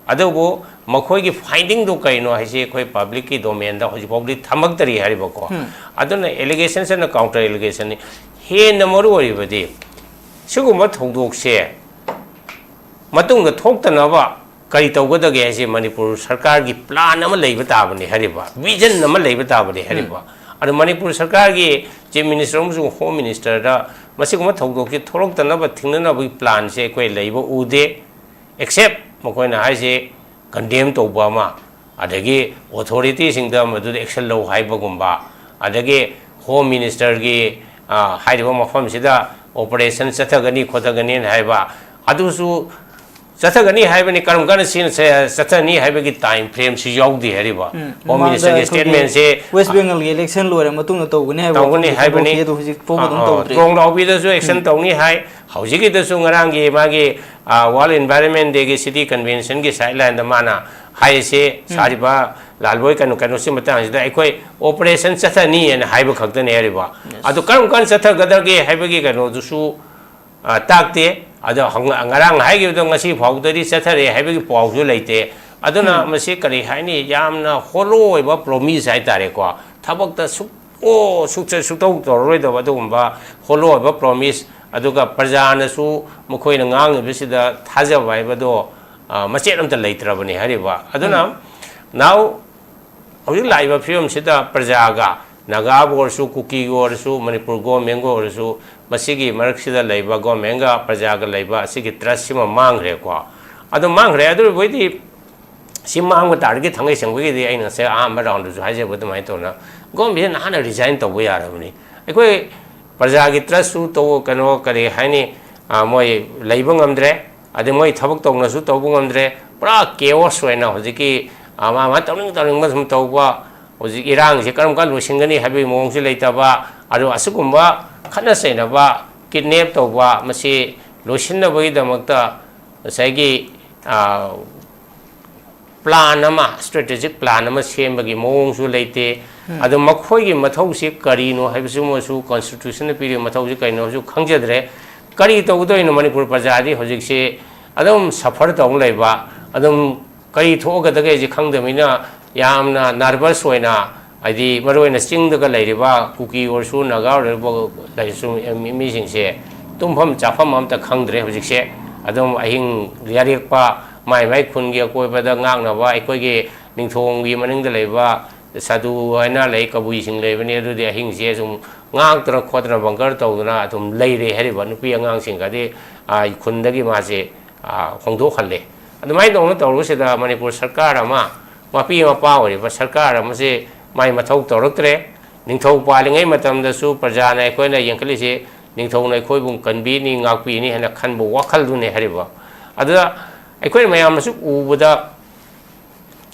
ꯑꯗꯨꯕꯨ ꯃꯈꯣꯏꯒꯤ finding ꯗꯨ ꯀꯩꯅꯣ ꯍꯥꯏꯁꯤ ꯑꯩꯈꯣꯏ public ꯀꯤ domain ꯗ ꯍꯧꯖꯤꯛ ꯐꯥꯎꯕꯗꯤ ꯊꯝꯃꯛꯇꯔꯤ ꯍꯥꯏꯔꯤꯕꯀꯣ꯫ ꯑꯗꯨꯅ allegation ꯁꯤꯅ counter allegation ꯅꯤ꯫ ꯍꯦꯟꯅ ꯃꯔꯨ ꯑꯣꯏꯔꯤꯕꯗꯤ ꯁꯤꯒꯨꯝꯕ ꯊꯧꯗꯣꯛꯁꯦ ꯃꯇꯨꯡꯗ ꯊꯣꯛꯇꯅꯕ ꯀꯔꯤ ꯇꯧꯒꯗꯒꯦ ꯍꯥꯏꯁꯦ ꯃꯅꯤꯄꯨꯔ ꯁꯔꯀꯥꯔꯒꯤ plan ꯑꯃ ꯂꯩꯕ ꯇꯥꯕꯅꯤ ꯍꯥꯏꯔꯤꯕ, vision ꯑꯃ ꯂꯩꯕ ꯇꯥꯕꯅꯤ ꯍꯥꯏꯔꯤꯕ꯫ ꯑꯗꯣ ꯃꯅꯤꯄꯨꯔ ꯁꯔꯀꯥꯔꯒꯤ Chief Minister ꯑꯃꯁꯨꯡ Home Minister ꯗ ꯃꯁꯤꯒꯨꯝꯕ ꯊꯧꯗꯣꯛꯁꯤ ꯊꯣꯛꯂꯛꯇꯅꯕ ꯊꯤꯡꯅꯅꯕꯒꯤ plan ꯁꯦ ꯑꯩꯈꯣꯏ ꯂꯩꯕ ꯎꯗꯦ, except ꯃꯈꯣꯏꯅ ꯍꯥꯏꯁꯦ condemn ꯇꯧꯕ ꯑꯃ, ꯑꯗꯒꯤ authority ꯁꯤꯡꯗ ꯃꯗꯨꯗ action ꯂꯧ ꯍꯥꯏꯕꯒꯨꯝꯕ, ꯑꯗꯒꯤ Home Minister ꯒꯤ, ꯑ, ꯍꯥꯏꯔꯤꯕ ꯃꯐꯝꯁꯤꯗ operation ꯆꯠꯊꯒꯅꯤ ꯈꯣꯠꯊꯒꯅꯤꯅ ꯍꯥꯏꯕ, ꯑꯗꯨꯁꯨ ꯆꯠꯊꯒꯅꯤ ꯍꯥꯏꯕꯅꯤ, ꯀꯔꯝ ꯀꯥꯟꯗ ꯁꯤ-, ꯆ-, ꯆꯠꯊꯅꯤ ꯍꯥꯏꯕꯒꯤ time frame ꯁꯤ ꯌꯥꯎꯗꯦ ꯍꯥꯏꯔꯤꯕ꯫ ꯎꯝ, Home ꯃꯃꯥꯡꯗ Minister ꯒꯤ ꯑꯩꯈꯣꯏꯒꯤ statement ꯁꯦ, West ꯑ, Bengal ꯒꯤ election ꯂꯣꯏꯔ ꯃꯇꯨꯡꯗ ꯇꯧꯒꯅꯤ ꯍꯥꯏꯕ ꯇꯧꯒꯅꯤ ꯋꯥꯐꯝꯗꯤ ꯍꯥꯏꯕꯅꯤ꯫ ꯊꯕꯛꯁꯦ ꯑꯗꯨ ꯍꯧꯖꯤꯛ ꯐꯥꯎꯕ ꯑꯗꯨꯝ ꯑ, ꯑ, ꯇꯧꯗ꯭ꯔꯤ꯫ ꯇ꯭ꯔꯣꯡꯂꯥꯎꯕꯤꯗꯁꯨ action ꯇꯧꯅꯤ ꯍꯥꯏ꯫ ꯍꯧꯖꯤꯛꯀꯤꯗꯁꯨ ꯉꯔꯥꯡꯒꯤ ꯃꯥꯒꯤ, ꯑ, World Environment Day ꯒꯤ City Convention ꯒꯤ sideline ꯗ ꯃꯥꯅ ꯍꯥꯏꯔꯤꯁꯦ, ꯁꯥꯔꯤꯕ ꯂꯥꯜꯕꯣꯏ ꯀꯩꯅꯣ, ꯀꯩꯅꯣꯁꯤ ꯃꯇꯥꯡꯁꯤꯗ ꯑꯩꯈꯣꯏ operation ꯆꯠꯊꯅꯤꯅ ꯍꯥꯏꯕ ꯈꯛꯇꯅꯦ ꯍꯥꯏꯔꯤꯕ꯫ ꯑꯗꯨ ꯀꯔꯝ ꯀꯥꯟꯗ ꯆꯠꯊꯒꯗꯒꯦ ꯍꯥꯏꯕꯒꯤ ꯀꯩꯅꯣꯗꯨꯁꯨ ꯑ, ꯇꯥꯛꯇꯦ꯫ ꯑꯗꯣ ꯍꯪ-, ꯉꯔꯥꯡ ꯍꯥꯏꯈꯤꯕꯗꯣ ꯉꯁꯤ ꯐꯥꯎꯕꯗꯗꯤ ꯆꯠꯊꯔꯦ ꯍꯥꯏꯕꯒꯤ ꯄꯥꯎꯁꯨ ꯂꯩꯇꯦ꯫ ꯑꯗꯨꯅ ꯃꯁꯤ ꯀꯔꯤ ꯍꯥꯏꯅꯤ? ꯌꯥꯝꯅ hollow ꯑꯣꯏꯕ promise ꯍꯥꯏꯇꯥꯔꯦꯀꯣ꯫ ꯊꯕꯛꯇ ꯁꯨꯛ-, ꯑꯣ, ꯁꯨꯛꯆ-, ꯁꯨꯛꯇꯧ ꯇꯧꯔꯔꯣꯏꯗꯕ ꯑꯗꯨꯒꯨꯝꯕ hollow ꯑꯣꯏꯕ promise, ꯑꯗꯨꯒ ꯄ꯭ꯔꯖꯥꯅꯁꯨ ꯃꯈꯣꯏꯅ ꯉꯥꯡꯉꯤꯕꯁꯤꯗ ꯊꯥꯖꯕ ꯍꯥꯏꯕꯗꯣ, ꯑ, ꯃꯆꯦꯠ ꯑꯃꯠꯇ ꯂꯩꯇ꯭ꯔꯕꯅꯤ ꯍꯥꯏꯔꯤꯕ꯫ ꯑꯗꯨꯅ now ꯍꯧꯖꯤꯛ ꯂꯥꯛꯏꯕ ꯐꯤꯕꯝꯁꯤꯗ ꯄ꯭ꯔꯖꯥꯒ, ꯅꯥꯒꯥꯕꯨ ꯑꯣꯏꯔꯁꯨ, ꯀꯨꯀꯤꯒꯤ ꯑꯣꯏꯔꯁꯨ, ꯃꯅꯤꯄꯨꯔ government ꯒ ꯑꯣꯏꯔꯁꯨ, ꯃꯁꯤꯒꯤ ꯃꯔꯛꯁꯤꯗ ꯂꯩꯕ government ꯒ ꯄ꯭ꯔꯖꯥꯒ ꯂꯩꯕ ꯑꯁꯤꯒꯤ trust ꯁꯤꯃ ꯃꯥꯡꯈ꯭ꯔꯦꯀꯣ꯫ ꯑꯗꯨ ꯃꯥꯡꯈ꯭ꯔꯦ꯫ ꯑꯗꯨ ꯑꯣꯏꯕꯗꯤ ꯁꯤ ꯃꯥꯡꯕ ꯇꯥꯔꯒꯗꯤ ꯊꯥꯡꯒꯩ ꯁꯦꯡꯕꯒꯤꯗꯤ ꯑꯩꯅ ꯉꯁꯥꯏ ꯑꯍꯥꯟꯕ round ꯗꯁꯨ ꯍꯥꯏꯖꯕ ꯑꯗꯨꯃꯥꯏꯅ ꯇꯧꯅ government ꯁꯤ ꯅꯍꯥꯟꯅ resign ꯇꯧꯕ ꯌꯥꯔꯕꯅꯤ꯫ ꯑꯩꯈꯣꯏ ꯄ꯭ꯔꯖꯥꯒꯤ trust ꯁꯨ ꯇꯧ-, ꯀꯩꯅꯣ, ꯀꯔꯤ ꯍꯥꯏꯅꯤ, ꯑ, ꯃꯣꯏ ꯂꯩꯕ ꯉꯝꯗ꯭ꯔꯦ꯫ ꯑꯗꯩ ꯃꯣꯏ ꯊꯕꯛ ꯇꯧꯅꯁꯨ ꯇꯧꯕ ꯉꯝꯗ꯭ꯔꯦ꯫ ꯄꯨꯔꯥ chaos ꯑꯣꯏꯅ ꯍꯧꯖꯤꯛꯀꯤ, ꯑ, ꯃꯥ ꯃꯥ ꯇꯧꯅꯤꯡ ꯇꯧꯅꯤꯡꯕ ꯁꯨꯝ ꯇꯧꯕ꯫ ꯍꯧꯖꯤꯛ ꯏꯔꯥꯡꯁꯦ ꯀꯔꯝ ꯀꯥꯟ ꯂꯣꯏꯁꯤꯟꯒꯅꯤ ꯍꯥꯏꯕꯒꯤ ꯃꯑꯣꯡꯁꯨ ꯂꯩꯇꯕ꯫ ꯑꯗꯨ ꯑꯁꯤꯒꯨꯝꯕ ꯈꯠꯅ ꯆꯩꯅꯕ, kidnap ꯇꯧꯕ, ꯃꯁꯤ ꯂꯣꯏꯁꯤꯟꯅꯕꯒꯤꯗꯃꯛꯇ ꯉꯁꯥꯏꯒꯤ, ꯑ, ꯄ꯭ꯂꯥꯟ ꯑꯃ, ꯁ꯭ꯇ꯭ꯔꯦꯇꯦꯖꯤꯛ ꯄ꯭ꯂꯥꯟ ꯑꯃ ꯁꯦꯝꯕꯒꯤ ꯃꯑꯣꯡꯁꯨ ꯂꯩꯇꯦ꯫ ꯑꯗꯣ ꯃꯈꯣꯏꯒꯤ ꯃꯊꯧꯁꯤ ꯀꯔꯤꯅꯣ ꯍꯥꯏꯕꯁꯤꯃꯁꯨ, ꯀꯣꯟꯁꯇꯤꯇ꯭ꯌꯨꯁꯟꯅ ꯄꯤꯔꯤꯕ ꯃꯊꯧꯁꯤ ꯀꯔꯤꯅꯣ ꯍꯥꯏꯕꯁꯨ ꯈꯪꯖꯗ꯭ꯔꯦ꯫ ꯀꯔꯤ ꯇꯧꯒꯗꯣꯏꯅꯣ? ꯃꯅꯤꯄꯨꯔ ꯄ꯭ꯔꯖꯥꯗꯤ ꯍꯧꯖꯤꯛꯁꯤ ꯑꯗꯨꯝ ꯁꯐꯔ ꯇꯧ ꯂꯩꯕ, ꯑꯗꯨꯝ ꯀꯔꯤ ꯊꯣꯛꯑꯒꯗꯒꯦ ꯍꯥꯏꯁꯦ ꯈꯪꯗꯕꯅꯤꯅ ꯌꯥꯝꯅ ꯅꯔꯚꯁ ꯑꯣꯏꯅ, ꯍꯥꯏꯗꯤ ꯃꯔꯨꯑꯣꯏꯅ ꯆꯤꯡꯗꯒ ꯂꯩꯔꯤꯕ ꯀꯨꯀꯤ ꯑꯣꯏꯔꯁꯨ, ꯅꯥꯒꯥ ꯑꯣꯏꯔꯁꯨ, ꯂꯩꯔꯁꯨ, ꯃꯤ-, ꯃꯤꯁꯤꯡꯁꯦ ꯇꯨꯝꯐꯝ ꯆꯥꯐꯝ ꯑꯝꯇ ꯈꯪꯗ꯭ꯔꯦ ꯍꯧꯖꯤꯛꯁꯦ꯫ ꯑꯗꯨꯝ ꯑꯍꯤꯡ ꯌꯥꯔꯦꯛꯄ, ꯃꯥꯏ ꯃꯥꯏ ꯈꯨꯟꯒꯤ ꯑꯀꯣꯏꯕꯗ ꯉꯥꯛꯅꯕ ꯑꯩꯈꯣꯏꯒꯤ ꯅꯤꯡꯊꯧꯒꯤ ꯃꯅꯤꯡꯗ ꯂꯩꯕ ꯁꯥꯗꯨ ꯍꯥꯏꯅ ꯂꯩ, ꯀꯕꯨꯏꯁꯤꯡ ꯂꯩꯕꯅꯤ꯫ ꯑꯗꯨꯗꯤ ꯑꯍꯤꯡꯁꯦ ꯁꯨꯝ ꯉꯥꯛꯇꯅ ꯈꯣꯠꯇꯅ ꯕꯪꯀꯔ ꯇꯧꯗꯅ ꯑꯗꯨꯝ ꯂꯩꯔꯦ ꯍꯥꯏꯔꯤꯕ꯫ ꯅꯨꯄꯤ ꯑꯉꯥꯡꯁꯤꯡꯒꯗꯤ, ꯑ, ꯈꯨꯟꯗꯒꯤ ꯃꯥꯁꯦ, ꯑ, ꯍꯣꯡꯗꯣꯛꯍꯜꯂꯦ꯫ ꯑꯗꯨꯃꯥꯏꯅ ꯇꯧꯅ ꯇꯧꯔꯨꯁꯤꯗ ꯃꯅꯤꯄꯨꯔ ꯁꯔꯀꯥꯔ ꯑꯃ, ꯃꯄꯤ ꯃꯄꯥ ꯑꯣꯏꯔꯤꯕ ꯁꯔꯀꯥꯔ ꯑꯃꯁꯦ ꯃꯥꯏ ꯃꯊꯧ ꯇꯧꯔꯛꯇ꯭ꯔꯦ꯫ ꯅꯤꯡꯊꯧ ꯄꯥꯜꯂꯤꯉꯩ ꯃꯇꯝꯗꯁꯨ ꯄ꯭ꯔꯖꯥꯅ, ꯑꯩꯈꯣꯏꯅ ꯌꯦꯡꯈꯠꯂꯤꯁꯦ, ꯅꯤꯡꯊꯧꯅ ꯑꯩꯈꯣꯏꯕꯨ ꯀꯟꯕꯤꯅꯤ, ꯉꯥꯛꯄꯤꯅꯤ ꯍꯥꯏꯅ ꯈꯟꯕ ꯋꯥꯈꯜꯗꯨꯅꯦ ꯍꯥꯏꯔꯤꯕ꯫ ꯑꯗꯨꯗ ꯑꯩꯈꯣꯏꯅ ꯃꯌꯥꯝꯅꯁꯨ ꯎꯕꯗ,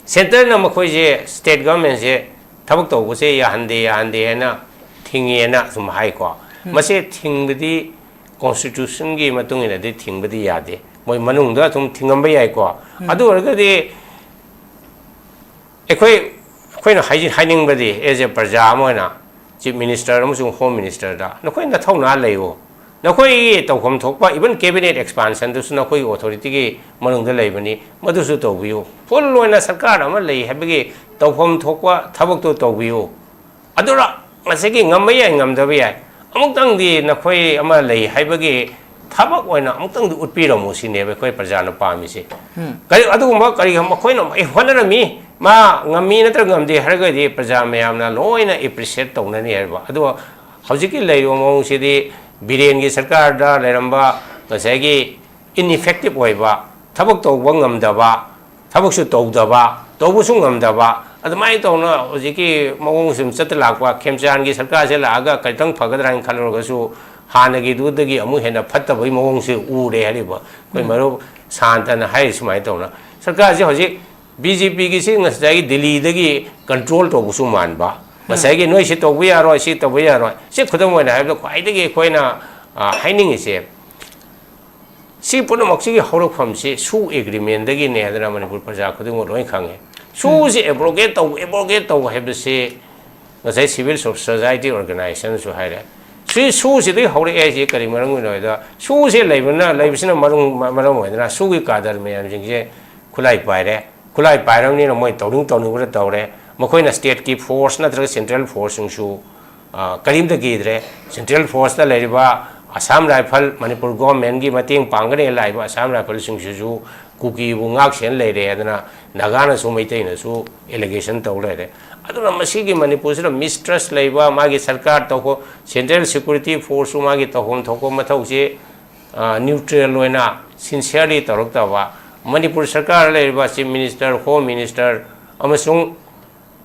ꯁꯦꯟꯇꯔꯅ ꯃꯈꯣꯏꯁꯦ, ꯁ꯭ꯇꯦꯠ ꯒꯚꯔꯟꯃꯦꯟꯁꯦ ꯊꯕꯛ ꯇꯧꯕꯁꯦ ꯌꯥꯍꯟꯗꯦ, ꯌꯥꯍꯟꯗꯦ ꯍꯥꯏꯅ ꯊꯤꯡꯉꯦꯅ ꯁꯨꯝ ꯍꯥꯏꯀꯣ꯫ ꯃꯁꯦ ꯊꯤꯡꯕꯗꯤ ꯀꯣꯟꯁꯇꯤꯇ꯭ꯌꯨꯁꯟꯒꯤ ꯃꯇꯨꯡ ꯏꯟꯅꯗꯤ ꯊꯤꯡꯕꯗꯤ ꯌꯥꯗꯦ꯫ ꯃꯣꯏ ꯃꯅꯨꯡꯗ ꯑꯗꯨꯝ ꯊꯤꯡꯉꯝꯕ ꯌꯥꯏꯀꯣ꯫ ꯑꯗꯨ ꯑꯣꯏꯔꯒꯗꯤ ꯑꯩꯈꯣꯏ, ꯑꯩꯈꯣꯏꯅ ꯍꯥꯏꯖ-, ꯍꯥꯏꯅꯤꯡꯕꯗꯤ, ꯑꯦꯖ ꯑꯦ ꯄ꯭ꯔꯖꯥ ꯑꯃ ꯑꯣꯏꯅ, ꯆꯤꯐ ꯃꯤꯅꯤꯁꯇꯔ ꯑꯃꯁꯨꯡ ꯍꯣꯝ ꯃꯤꯅꯤꯁꯇꯔꯗ ꯅꯈꯣꯏ ꯅꯊꯧꯅꯥ ꯂꯩꯌꯣ, ꯅꯈꯣꯏꯒꯤ ꯇꯧꯐꯝ ꯊꯣꯛꯄ, ꯏꯚꯟ ꯀꯦꯕꯤꯅꯦꯠ ꯑꯦꯛꯁꯄꯥꯟꯁꯟꯗꯨꯁꯨ ꯅꯈꯣꯏꯒꯤ ꯑꯣꯊꯣꯔꯤꯇꯤꯒꯤ ꯃꯅꯨꯡꯗ ꯂꯩꯕꯅꯤ, ꯃꯗꯨꯁꯨ ꯇꯧꯕꯤꯌꯨ꯫ ꯐꯨꯜ ꯑꯣꯏꯅ ꯁꯔꯀꯥꯔ ꯑꯃ ꯂꯩ ꯍꯥꯏꯕꯒꯤ ꯇꯧꯐꯝ ꯊꯣꯛꯄ ꯊꯕꯛꯇꯨ ꯇꯧꯕꯤꯌꯨ꯫ ꯑꯗꯨꯔ ꯉꯁꯥꯏꯒꯤ ꯉꯝꯕ ꯌꯥꯏ, ꯉꯝꯗꯕ ꯌꯥꯏ, ꯑꯃꯨꯛꯇꯪꯗꯤ ꯅꯈꯣꯏ ꯑꯃ ꯂꯩ ꯍꯥꯏꯕꯒꯤ ꯊꯕꯛ ꯑꯣꯏꯅ ꯑꯃꯨꯛꯇꯪꯗꯤ ꯎꯠꯄꯤꯔꯝꯃꯨ ꯁꯤꯅꯦꯕ ꯑꯩꯈꯣꯏ ꯄ꯭ꯔꯖꯥꯅ ꯄꯥꯝꯃꯤꯁꯦ꯫ ꯀꯔꯤ, ꯑꯗꯨꯒꯨꯝꯕ ꯀꯔꯤ ꯃꯈꯣꯏꯅ, "ꯑꯦ, ꯍꯣꯠꯅꯔꯝꯃꯤ, ꯃꯥ ꯉꯝꯃꯤ ꯅꯠꯇ꯭ꯔꯒ ꯉꯝꯗꯦ" ꯍꯥꯏꯔꯒꯗꯤ ꯄ꯭ꯔꯖꯥ ꯃꯌꯥꯝꯅ ꯂꯣꯏꯅ ꯑꯦꯄ꯭ꯔꯤꯁꯤꯌꯦꯠ ꯇꯧꯅꯅꯤ ꯍꯥꯏꯕ꯫ ꯑꯗꯨꯒ ꯍꯧꯖꯤꯛꯀꯤ ꯂꯩꯔꯤꯕ ꯃꯑꯣꯡꯁꯤꯗꯤ ꯕꯤꯔꯦꯟꯒꯤ ꯁꯔꯀꯥꯔꯗ ꯂꯩꯔꯝꯕ ꯉꯁꯥꯏꯒꯤ ꯏꯟꯏꯐꯦꯛꯇꯤꯞ ꯑꯣꯏꯕ, ꯊꯕꯛ ꯇꯧꯕ ꯉꯝꯗꯕ, ꯊꯕꯛꯁꯨ ꯇꯧꯗꯕ, ꯇꯧꯕꯁꯨ ꯉꯝꯗꯕ, ꯑꯗꯨꯃꯥꯏꯅ ꯇꯧꯅ ꯍꯧꯖꯤꯛꯀꯤ ꯃꯑꯣꯡꯁꯤ ꯑꯗꯨꯝ ꯆꯠꯇ ꯂꯥꯛꯄ꯫ ꯈꯦꯝꯆꯥꯟꯒꯤ ꯁꯔꯀꯥꯔꯁꯦ ꯂꯥꯛꯑꯒ ꯈꯤꯇꯪ ꯐꯒꯗ꯭ꯔꯥ ꯍꯥꯏꯅ ꯈꯜꯂꯨꯔꯒꯁꯨ ꯍꯥꯟꯅꯒꯤꯗꯨꯗꯒꯤ ꯑꯃꯨꯛ ꯍꯦꯟꯅ ꯐꯠꯇꯕꯒꯤ ꯃꯑꯣꯡꯁꯦ ꯎꯔꯦ ꯍꯥꯏꯔꯤꯕ꯫ ꯑꯩꯈꯣꯏ ꯃꯔꯨꯞ ꯁꯥꯟꯇꯅ ꯍꯥꯏꯔꯤ ꯁꯨꯃꯥꯏꯅ ꯇꯧꯅ, ꯁꯔꯀꯥꯔꯁꯦ ꯍꯧꯖꯤꯛ ꯕꯤ ꯖꯦ ꯄꯤꯒꯤꯁꯤ ꯉꯁꯥꯏꯒꯤ ꯗꯤꯜꯂꯤꯗꯒꯤ ꯀꯟꯇ꯭ꯔꯣꯜ ꯇꯧꯕꯁꯨ ꯃꯥꯟꯕ, ꯉꯁꯥꯏꯒꯤ "ꯅꯣꯏ ꯁꯤ ꯇꯧꯕ ꯌꯥꯔꯣꯏ, ꯁꯤ ꯇꯧꯕ ꯌꯥꯔꯣꯏ", ꯁꯤ ꯈꯨꯗꯝ ꯑꯣꯏꯅ ꯍꯥꯏꯔꯕꯗ ꯈ꯭ꯋꯥꯏꯗꯒꯤ ꯑꯩꯈꯣꯏꯅ, ꯑ, ꯍꯥꯏꯅꯤꯡꯉꯤꯁꯦ, ꯁꯤ ꯄꯨꯝꯅꯃꯛꯁꯤꯒꯤ ꯍꯧꯔꯛꯐꯝꯁꯤ ꯁꯨ ꯑꯦꯒ꯭ꯔꯤꯃꯦꯟꯗꯒꯤꯅꯦ ꯍꯥꯏꯗꯅ ꯃꯅꯤꯄꯨꯔ ꯄ꯭ꯔꯖꯥ ꯈꯨꯗꯤꯡꯃꯛ ꯂꯣꯏ ꯈꯪꯉꯦ꯫ ꯁꯨꯁꯤ ꯑꯦꯕ꯭ꯔꯣꯒꯦꯠ ꯇꯧꯕ, ꯑꯦꯕ꯭ꯔꯣꯒꯦꯠ ꯇꯧꯕ ꯍꯥꯏꯕꯁꯤ ꯉꯁꯥꯏ ꯁꯤꯚꯤꯜ ꯁꯣꯁꯥꯏꯇꯤ ꯑꯣꯔꯒꯅꯥꯏꯖꯦꯁꯟꯁꯨ ꯍꯥꯏꯔꯦ꯫ ꯁꯤ ꯁꯨꯁꯤꯗꯒꯤ ꯍꯧꯔꯛꯑꯦ ꯍꯥꯏꯁꯤ ꯀꯔꯤ ꯃꯔꯝꯒꯤꯅꯣ ꯍꯥꯏꯗ, ꯁꯨꯁꯦ ꯂꯩꯕꯅ, ꯂꯩꯕꯁꯤꯅ ꯃꯔꯝ, ꯃꯔꯝ ꯑꯣꯏꯗꯅ ꯁꯨꯒꯤ ꯀꯥꯗꯔ ꯃꯌꯥꯝꯁꯤꯡꯁꯦ ꯈꯨꯠꯂꯥꯏ ꯄꯥꯏꯔꯦ꯫ ꯈꯨꯠꯂꯥꯏ ꯄꯥꯏꯔꯕꯅꯤꯅ ꯃꯣꯏ ꯇꯧꯅꯤꯡ ꯇꯧꯅꯤꯡꯕꯗ ꯇꯧꯔꯦ꯫ ꯃꯈꯣꯏꯅ ꯁ꯭ꯇꯦꯠꯀꯤ ꯐꯣꯔꯁ ꯅꯠꯇ꯭ꯔꯒ ꯁꯦꯟꯇ꯭ꯔꯦꯜ ꯐꯣꯔꯁꯁꯤꯡꯁꯨ, ꯑ, ꯀꯔꯤꯝꯇ ꯀꯤꯗ꯭ꯔꯦ꯫ ꯁꯦꯟꯇ꯭ꯔꯦꯜ ꯐꯣꯔꯁꯇ ꯂꯩꯔꯤꯕ ꯑꯁꯥꯝ ꯔꯥꯏꯐꯜ, ꯃꯅꯤꯄꯨꯔ ꯒꯣꯔꯃꯦꯟꯒꯤ ꯃꯇꯦꯡ ꯄꯥꯡꯒꯅꯤ ꯂꯥꯛꯏꯕ ꯑꯁꯥꯝ ꯔꯥꯏꯐꯜꯁꯤꯡꯁꯤꯁꯨ ꯀꯨꯀꯤꯕꯨ ꯉꯥꯛ ꯁꯦꯟ ꯂꯩꯔꯦ ꯍꯥꯏꯗꯅ ꯅꯥꯒꯥꯅꯁꯨ ꯃꯩꯇꯩꯅꯁꯨ ꯑꯦꯂꯤꯒꯦꯁꯟ ꯇꯧ ꯂꯩꯔꯦ꯫ ꯑꯗꯨꯅ ꯃꯁꯤꯒꯤ ꯃꯅꯤꯄꯨꯔꯁꯤꯗ ꯃꯤꯁꯇ꯭ꯔꯁ ꯂꯩꯕ, ꯃꯥꯒꯤ ꯁꯔꯀꯥꯔ ꯇꯧꯕ, ꯁꯦꯟꯇ꯭ꯔꯦꯜ ꯁꯦꯀ꯭ꯌꯨꯔꯤꯇꯤ ꯐꯣꯔꯁꯁꯨ ꯃꯥꯒꯤ ꯇꯧꯐꯝ ꯊꯣꯛꯄ ꯃꯊꯧꯁꯤ, ꯑ, ꯅ꯭ꯌꯨꯇ꯭ꯔꯦꯜ ꯑꯣꯏꯅ, ꯁꯤꯟꯁꯤꯌꯔꯂꯤ ꯇꯧꯔꯛꯇꯕ, ꯃꯅꯤꯄꯨꯔ ꯁꯔꯀꯥꯔ ꯂꯩꯔꯤꯕ ꯆꯤꯐ ꯃꯤꯅꯤꯁꯇꯔ, ꯍꯣꯝ ꯃꯤꯅꯤꯁꯇꯔ ꯑꯃꯁꯨꯡ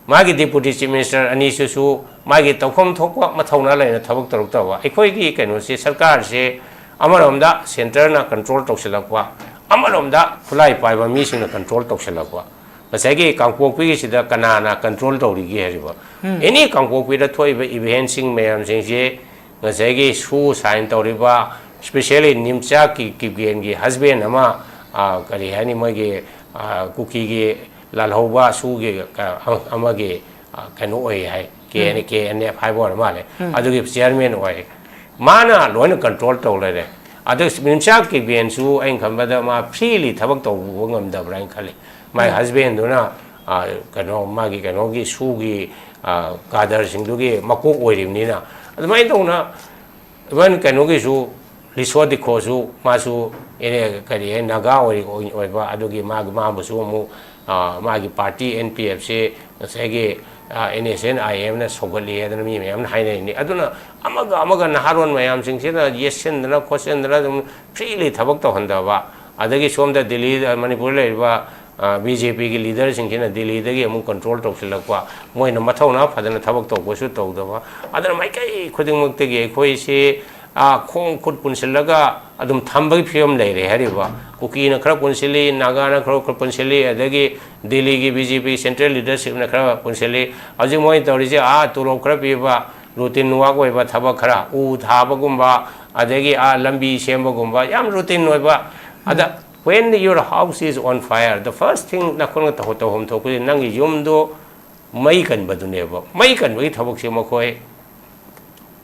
ꯃꯥꯒꯤ ꯗꯦꯄꯨꯇꯤ ꯆꯤꯐ ꯃꯤꯅꯤꯁꯇꯔ ꯑꯅꯤꯁꯤꯁꯨ ꯃꯥꯒꯤ ꯇꯧꯐꯝ ꯊꯣꯛꯄ ꯃꯊꯧꯅꯥ ꯂꯩꯅ ꯊꯕꯛ ꯇꯧꯔꯛꯇꯕ꯫ ꯑꯩꯈꯣꯏꯒꯤ ꯀꯩꯅꯣꯁꯤ, ꯁꯔꯀꯥꯔꯁꯦ ꯑꯃꯔꯣꯝꯗ ꯁꯦꯟꯇꯔꯅ ꯀꯟꯇ꯭ꯔꯣꯜ ꯇꯧꯁꯤꯜꯂꯛꯄ, ꯑꯃꯔꯣꯝꯗ ꯈꯨꯠꯂꯥꯏ ꯄꯥꯏꯕ ꯃꯤꯁꯤꯡꯅ ꯀꯟꯇ꯭ꯔꯣꯜ ꯇꯧꯁꯤꯜꯂꯛꯄ꯫ ꯉꯁꯥꯏꯒꯤ ꯀꯥꯡꯄꯣꯛꯄꯤꯒꯤꯁꯤꯗ ꯀꯅꯥꯅ ꯀꯟꯇ꯭ꯔꯣꯜ ꯇꯧꯔꯤꯒꯦ ꯍꯥꯏꯔꯤꯕ? ꯑꯦꯅꯤ ꯀꯥꯡꯄꯣꯛꯄꯤꯗ ꯊꯣꯛꯏꯕ ꯏꯚꯦꯟꯁꯤꯡ ꯃꯌꯥꯝꯁꯤꯡꯁꯤ ꯉꯁꯥꯏꯒꯤ ꯁꯨ ꯁꯥꯏꯟ ꯇꯧꯔꯤꯕ, ꯏꯁꯄꯤꯁꯦꯜꯂꯤ ꯅꯤꯝꯆꯥ ꯀꯤ-, ꯀꯤꯞꯒꯦꯟꯒꯤ ꯍꯁꯕꯦꯟ ꯑꯃ, ꯑ, ꯀꯔꯤ ꯍꯥꯏꯅꯤ, ꯃꯣꯏꯒꯤ, ꯑ, ꯀꯨꯀꯤꯒꯤ ꯂꯥꯜꯍꯧꯕ ꯁꯨꯒꯤ, ꯑ, ꯑꯃꯒꯤ, ꯑ, ꯀꯩꯅꯣ ꯑꯣꯏ ꯍꯥꯏ, K N A, K N F ꯍꯥꯏꯕ ꯑꯣꯏꯔ ꯃꯥꯜꯂꯦ, ꯑꯗꯨꯒꯤ ꯆꯤꯌꯔꯃꯦꯟ ꯑꯣꯏ꯫ ꯃꯥꯅ ꯂꯣꯏꯅ ꯀꯟꯇ꯭ꯔꯣꯜ ꯇꯧ ꯂꯩꯔꯦ꯫ ꯑꯗꯨ ꯅꯤꯝꯆꯥ ꯀꯤꯞꯒꯦꯟꯁꯨ ꯑꯩꯅ ꯈꯟꯕꯗ ꯃꯥ ꯐ꯭ꯔꯤꯂꯤ ꯊꯕꯛ ꯇꯧꯕ ꯉꯝꯗꯕ꯭ꯔꯥ ꯍꯥꯏꯅ ꯈꯜꯂꯤ꯫ ꯃꯥꯏ ꯍꯁꯕꯦꯟꯗꯨꯅ, ꯑ, ꯀꯩꯅꯣ, ꯃꯥꯒꯤ ꯀꯩꯅꯣꯒꯤ ꯁꯨꯒꯤ, ꯑ, ꯀꯥꯗꯔꯁꯤꯡꯗꯨꯒꯤ ꯃꯀꯣꯛ ꯑꯣꯏꯔꯤꯕꯅꯤꯅ꯫ ꯑꯗꯨꯃꯥꯏꯅ ꯇꯧꯅ ꯏꯚꯟ ꯀꯩꯅꯣꯒꯤꯁꯨ, ꯂꯤꯁꯣ ꯗꯤꯈꯣꯁꯨ ꯃꯥꯁꯨ ꯑꯦ, ꯀꯔꯤ ꯍꯥꯏ, ꯅꯥꯒꯥ ꯑꯣꯏ-, ꯑꯣꯏ-, ꯑꯣꯏꯕ, ꯑꯗꯨꯒꯤ ꯃꯥꯒꯤ, ꯃꯥꯕꯨꯁꯨ ꯑꯃꯨꯛ, ꯑ, ꯃꯥꯒꯤ ꯄꯥꯔꯇꯤ ꯑꯦꯟ ꯄꯤ ꯑꯦꯐꯁꯤ ꯉꯁꯥꯏꯒꯤ, ꯑ, ꯑꯦꯟ ꯑꯦꯁ ꯑꯦꯟ ꯑꯥꯏ ꯑꯦꯝꯅ ꯁꯧꯒꯠꯂꯤ ꯍꯥꯏꯗꯅ ꯃꯤ ꯃꯌꯥꯝꯅ ꯍꯥꯏꯅꯔꯤꯅꯤ꯫ ꯑꯗꯨꯅ ꯑꯃꯒ ꯑꯃꯒ ꯅꯍꯥꯔꯣꯟ ꯃꯌꯥꯝꯁꯤꯡꯁꯤꯅ ꯌꯦꯠꯁꯤꯟꯗꯅ ꯈꯣꯠꯆꯤꯟꯗꯅ ꯑꯗꯨꯝ ꯐ꯭ꯔꯤꯂꯤ ꯊꯕꯛ ꯇꯧꯍꯟꯗꯕ, ꯑꯗꯒꯤ ꯁꯣꯝꯗ ꯗꯤꯜꯂꯤꯗ, ꯃꯅꯤꯄꯨꯔꯗ ꯂꯩꯔꯤꯕ, ꯑ, ꯕꯤ ꯖꯦ ꯄꯤꯒꯤ ꯂꯤꯗꯔꯁꯤꯡꯁꯤꯅ ꯗꯤꯜꯂꯤꯗꯒꯤ ꯑꯃꯨꯛ ꯀꯟꯇ꯭ꯔꯣꯜ ꯇꯧꯁꯤꯜꯂꯛꯄ, ꯃꯣꯏꯅ ꯃꯊꯧꯅꯥ ꯐꯗꯅ ꯊꯕꯛ ꯇꯧꯕꯁꯨ ꯇꯧꯗꯕ, ꯑꯗꯨꯅ ꯃꯥꯏꯀꯩ ꯈꯨꯗꯤꯡꯃꯛꯇꯒꯤ ꯑꯩꯈꯣꯏꯁꯤ, ꯑ, ꯈꯣꯡ ꯈꯨꯠ ꯄꯨꯟꯁꯤꯜꯂꯒ ꯑꯗꯨꯝ ꯊꯝꯕꯒꯤ ꯐꯤꯕꯝ ꯂꯩꯔꯦ ꯍꯥꯏꯔꯤꯕ꯫ ꯀꯨꯀꯤꯅ ꯈꯔ ꯄꯨꯟꯁꯤꯜꯂꯤ, ꯅꯥꯒꯥꯅ ꯈꯔ, ꯈꯔ ꯄꯨꯟꯁꯤꯜꯂꯤ, ꯑꯗꯒꯤ ꯗꯤꯜꯂꯤꯒꯤ ꯕꯤ ꯖꯦ ꯄꯤ ꯁꯦꯟꯇ꯭ꯔꯦꯜ ꯂꯤꯗꯔꯁꯤꯞꯅ ꯈꯔ ꯄꯨꯟꯁꯤꯜꯂꯤ꯫ ꯍꯧꯖꯤꯛ ꯃꯣꯏꯅ ꯇꯧꯔꯤꯁꯦ, ꯑꯥ, ꯇꯣꯂꯣꯞ ꯈꯔ ꯄꯤꯕ, ꯔꯨꯇꯤꯟ ꯋꯥꯛ ꯑꯣꯏꯕ ꯊꯕꯛ ꯈꯔ, ꯎ ꯊꯥꯕꯒꯨꯝꯕ, ꯑꯗꯒꯤ ꯑꯥ ꯂꯝꯕꯤ ꯁꯦꯝꯕꯒꯨꯝꯕ ꯌꯥꯝ routine ꯑꯣꯏꯕ꯫ ꯑꯗ when your house is on fire, the first thing ꯅꯈꯣꯏꯅ ꯇꯧ-, ꯇꯧꯐꯝ ꯊꯣꯛꯄꯁꯦ ꯅꯪꯒꯤ ꯌꯨꯝꯗꯣ ꯃꯩ ꯀꯟꯕꯗꯨꯅꯦꯕ꯫ ꯃꯩ ꯀꯟꯕꯒꯤ ꯊꯕꯛꯁꯦ ꯃꯈꯣꯏ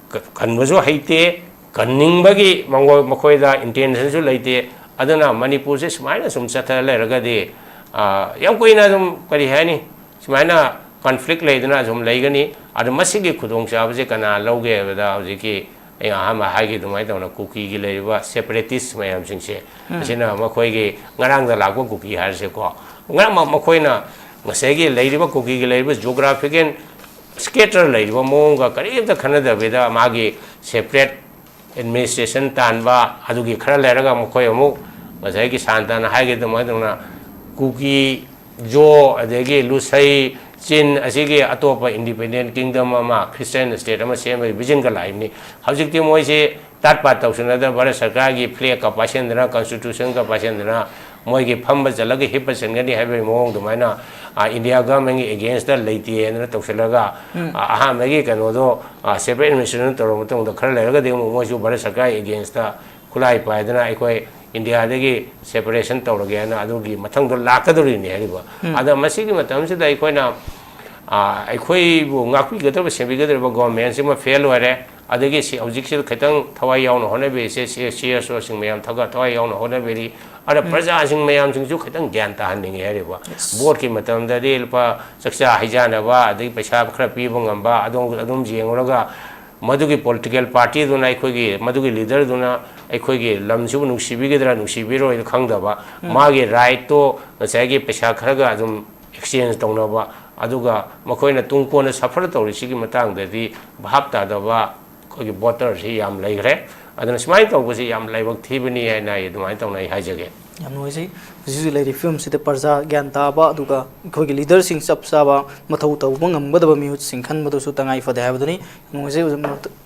ꯀ-, ꯀꯟꯕꯁꯨ ꯍꯩꯇꯦ, ꯀꯟꯅꯤꯡꯕꯒꯤ ꯃꯉꯣ-, ꯃꯈꯣꯏꯗ intentionꯁꯨ ꯂꯩꯇꯦ꯫ ꯑꯗꯨꯅ ꯃꯅꯤꯄꯨꯔꯁꯦ ꯁꯨꯃꯥꯏꯅ ꯁꯨꯝ ꯆꯠꯊ ꯂꯩꯔꯒꯗꯤ, ꯑꯥ, ꯌꯥꯝ ꯀꯨꯏꯅ ꯑꯗꯨꯝ, ꯀꯔꯤ ꯍꯥꯏꯅꯤ, ꯁꯨꯃꯥꯏꯅ conflict ꯂꯩꯗꯅ ꯑꯗꯨꯝ ꯂꯩꯒꯅꯤ꯫ ꯑꯗꯨ ꯃꯁꯤꯒꯤ ꯈꯨꯗꯣꯡꯆꯥꯕꯁꯦ ꯀꯅꯥ ꯂꯧꯒꯦ ꯍꯥꯏꯕꯗ, ꯍꯧꯖꯤꯛꯀꯤ ꯑꯩ ꯑꯍꯥꯟꯕ ꯍꯥꯏꯈꯤ ꯑꯗꯨꯃꯥꯏꯅ ꯇꯧꯅ ꯀꯨꯀꯤꯒꯤ ꯂꯩꯔꯤꯕ separatist ꯃꯌꯥꯝꯁꯤꯡꯁꯦ, ꯎꯝ꯫ ꯑꯁꯤꯅ ꯃꯈꯣꯏꯒꯤ ꯉꯔꯥꯡꯗ ꯂꯥꯛꯄ ꯀꯨꯀꯤ ꯍꯥꯏꯔꯁꯦꯀꯣ, ꯉꯔꯥꯡꯃꯛ ꯃꯈꯣꯏꯅ ꯉꯁꯥꯏꯒꯤ ꯂꯩꯔꯤꯕ ꯀꯨꯀꯤꯒꯤ ꯂꯩꯔꯤꯕ geographical scatter ꯂꯩꯔꯤꯕ ꯃꯑꯣꯡꯒ ꯀꯔꯤꯝꯇ ꯈꯟꯅꯗꯕꯤꯗ ꯃꯥꯒꯤ separate administration ꯇꯥꯟꯕ, ꯑꯗꯨꯒꯤ ꯈꯔ ꯂꯩꯔꯒ ꯃꯈꯣꯏ ꯑꯃꯨꯛ ꯉꯁꯥꯏꯒꯤ ꯁꯥꯟꯇꯅ ꯍꯥꯏꯈꯤꯕ ꯑꯗꯨꯃꯥꯏꯅ ꯇꯧꯅ ꯀꯨꯀꯤ, ꯖꯣ, ꯑꯗꯒꯤ ꯂꯨꯁꯩ, ꯆꯤꯟ ꯑꯁꯤꯒꯤ ꯑꯇꯣꯞꯄ independent kingdom ꯑꯃ, Christian state ꯑꯃ ꯁꯦꯝꯕꯒꯤ visionꯒ ꯂꯥꯛꯏꯕꯅꯤ꯫ ꯍꯧꯖꯤꯛꯇꯤ ꯃꯣꯏꯁꯦ ꯇꯥꯠ ꯄꯥꯠ ꯇꯧꯁꯤꯟꯅꯗꯅ ꯚꯥꯔꯠ ꯁꯔꯀꯥꯔꯒꯤ flagꯀ ꯄꯥꯏꯁꯤꯟꯗꯅ, constitutionꯒ ꯄꯥꯏꯁꯤꯟꯗꯅ, ꯃꯣꯏꯒꯤ ꯐꯝꯕ ꯆꯠꯂꯒ ꯍꯤꯞꯄ ꯆꯟꯒꯅꯤ ꯍꯥꯏꯕꯒꯤ ꯃꯑꯣꯡ ꯑꯗꯨꯃꯥꯏꯅ, ꯑ, India governmentꯒꯤ againstꯇ ꯂꯩꯇꯦ ꯍꯥꯏꯗꯅ ꯇꯧꯁꯤꯜꯂꯒ, ꯎꯝ꯫ ꯑ, ꯑꯍꯥꯟꯕꯒꯤ ꯀꯩꯅꯣꯗꯣ, ꯑ, separate administration ꯇꯧꯔꯕ ꯃꯇꯨꯡꯗ ꯈꯔ ꯂꯩꯔꯒꯗꯤ ꯑꯃꯨꯛ ꯃꯣꯏꯁꯨ ꯚꯥꯔꯠ ꯁꯔꯀꯥꯔꯒꯤ againstꯇ ꯈꯨꯠꯂꯥꯏ ꯄꯥꯏꯗꯅ ꯑꯩꯈꯣꯏ Indiaꯗꯒꯤ separation ꯇꯧꯔꯒꯦ ꯍꯥꯏꯅ ꯑꯗꯨꯒꯤ ꯃꯊꯪꯗꯣ ꯂꯥꯛꯀꯗꯧꯔꯤꯅꯤ ꯍꯥꯏꯔꯤꯕ꯫ ꯎꯝ꯫ ꯑꯗ ꯃꯁꯤꯒꯤ ꯃꯇꯝꯁꯤꯗ ꯑꯩꯈꯣꯏꯅ, ꯑ, ꯑꯩꯈꯣꯏꯕꯨ ꯉꯥꯛꯄꯤꯒꯗꯕ, ꯁꯦꯝꯕꯤꯒꯗꯧꯔꯤꯕ governmentꯁꯤꯃ fail ꯑꯣꯏꯔꯦ꯫ ꯑꯗꯒꯤ ꯁꯤ ꯍꯧꯖꯤꯛꯁꯤꯗ ꯈꯤꯇꯪ ꯊꯋꯥꯏ ꯌꯥꯎꯅ ꯍꯣꯠꯅꯕꯤꯔꯤꯁꯦ, ꯁꯤ CSOꯁꯤꯡ ꯃꯌꯥꯝ ꯊꯒ-, ꯊꯋꯥꯏ ꯌꯥꯎꯅ ꯍꯣꯠꯅꯕꯤꯔꯤ꯫ ꯑꯗ ꯎꯝ꯫ ꯄ꯭ꯔꯖꯥꯁꯤꯡ ꯃꯌꯥꯝꯁꯤꯡꯁꯨ ꯈꯤꯇꯪ ꯒ꯭ꯌꯥꯟ ꯇꯥꯍꯟꯅꯤꯡꯉꯤ ꯍꯥꯏꯔꯤꯕ꯫ Yes꯫ Voteꯀꯤ ꯃꯇꯝꯗꯗꯤ ꯂꯨꯄꯥ ꯆꯥꯛꯆꯥ ꯍꯩꯖꯥꯟꯅꯕ, ꯑꯗꯒꯤ ꯄꯩꯁꯥ ꯈꯔ ꯄꯤꯕ ꯉꯝꯕ, ꯑꯗꯨꯝ, ꯑꯗꯨꯝ ꯌꯦꯡꯉꯨꯔꯒ ꯃꯗꯨꯒꯤ political partyꯗꯨꯅ ꯑꯩꯈꯣꯏꯒꯤ, ꯃꯗꯨꯒꯤ leaderꯗꯨꯅ ꯑꯩꯈꯣꯏꯒꯤ ꯂꯝꯁꯤꯕꯨ ꯅꯨꯡꯁꯤꯕꯤꯒꯗ꯭ꯔꯥ ꯅꯨꯡꯁꯤꯕꯤꯔꯣꯏꯗ꯭ꯔꯥ ꯈꯪꯗꯕ, ꯎꯝ꯫ ꯃꯥꯒꯤ rightꯇꯣ ꯉꯁꯥꯏꯒꯤ ꯄꯩꯁꯥ ꯈꯔꯒ ꯑꯗꯨꯝ exchange ꯇꯧꯅꯕ, ꯑꯗꯨꯒ ꯃꯈꯣꯏꯅ ꯇꯨꯡ ꯀꯣꯟꯅ suffer ꯇꯧꯔꯤꯁꯤꯒꯤ ꯃꯇꯥꯡꯗꯗꯤ ꯚꯥꯞ ꯇꯥꯗꯕ ꯑꯩꯈꯣꯏꯒꯤ voterꯁꯤ ꯌꯥꯝ ꯂꯩꯈ꯭ꯔꯦ꯫ ꯑꯗꯨꯅ ꯁꯨꯃꯥꯏꯅ ꯇꯧꯕꯁꯤ ꯌꯥꯝ ꯂꯥꯏꯕꯛ ꯊꯤꯕꯅꯤ ꯍꯥꯏꯅ ꯑꯩ ꯑꯗꯨꯃꯥꯏꯅ ꯇꯧꯅ ꯑꯩ ꯍꯥꯏꯖꯒꯦ꯫ ꯌꯥꯝ ꯅꯨꯡꯉꯥꯏꯖꯩ꯫ ꯍꯧꯖꯤꯛ ꯍꯧꯖꯤꯛ ꯂꯩꯔꯤꯕ ꯐꯤꯕꯝꯁꯤꯗ ꯄ꯭ꯔꯖꯥ ꯒ꯭ꯌꯥꯟ ꯇꯥꯕ, ꯑꯗꯨꯒ ꯑꯩꯈꯣꯏꯒꯤ leaderꯁꯤꯡ ꯆꯞ ꯆꯥꯕ ꯃꯊꯧ ꯇꯧꯕ ꯉꯝꯒꯗꯕ ꯃꯤꯍꯨꯠꯁꯤꯡ ꯈꯟꯕꯗꯨꯁꯨ ꯇꯉꯥꯏ ꯐꯗꯦ ꯍꯥꯏꯕꯗꯨꯅꯤ꯫ ꯌꯥꯝ ꯅꯨꯡꯉꯥꯏꯖꯩ ꯑꯣꯖꯥ ꯃꯔꯛꯇ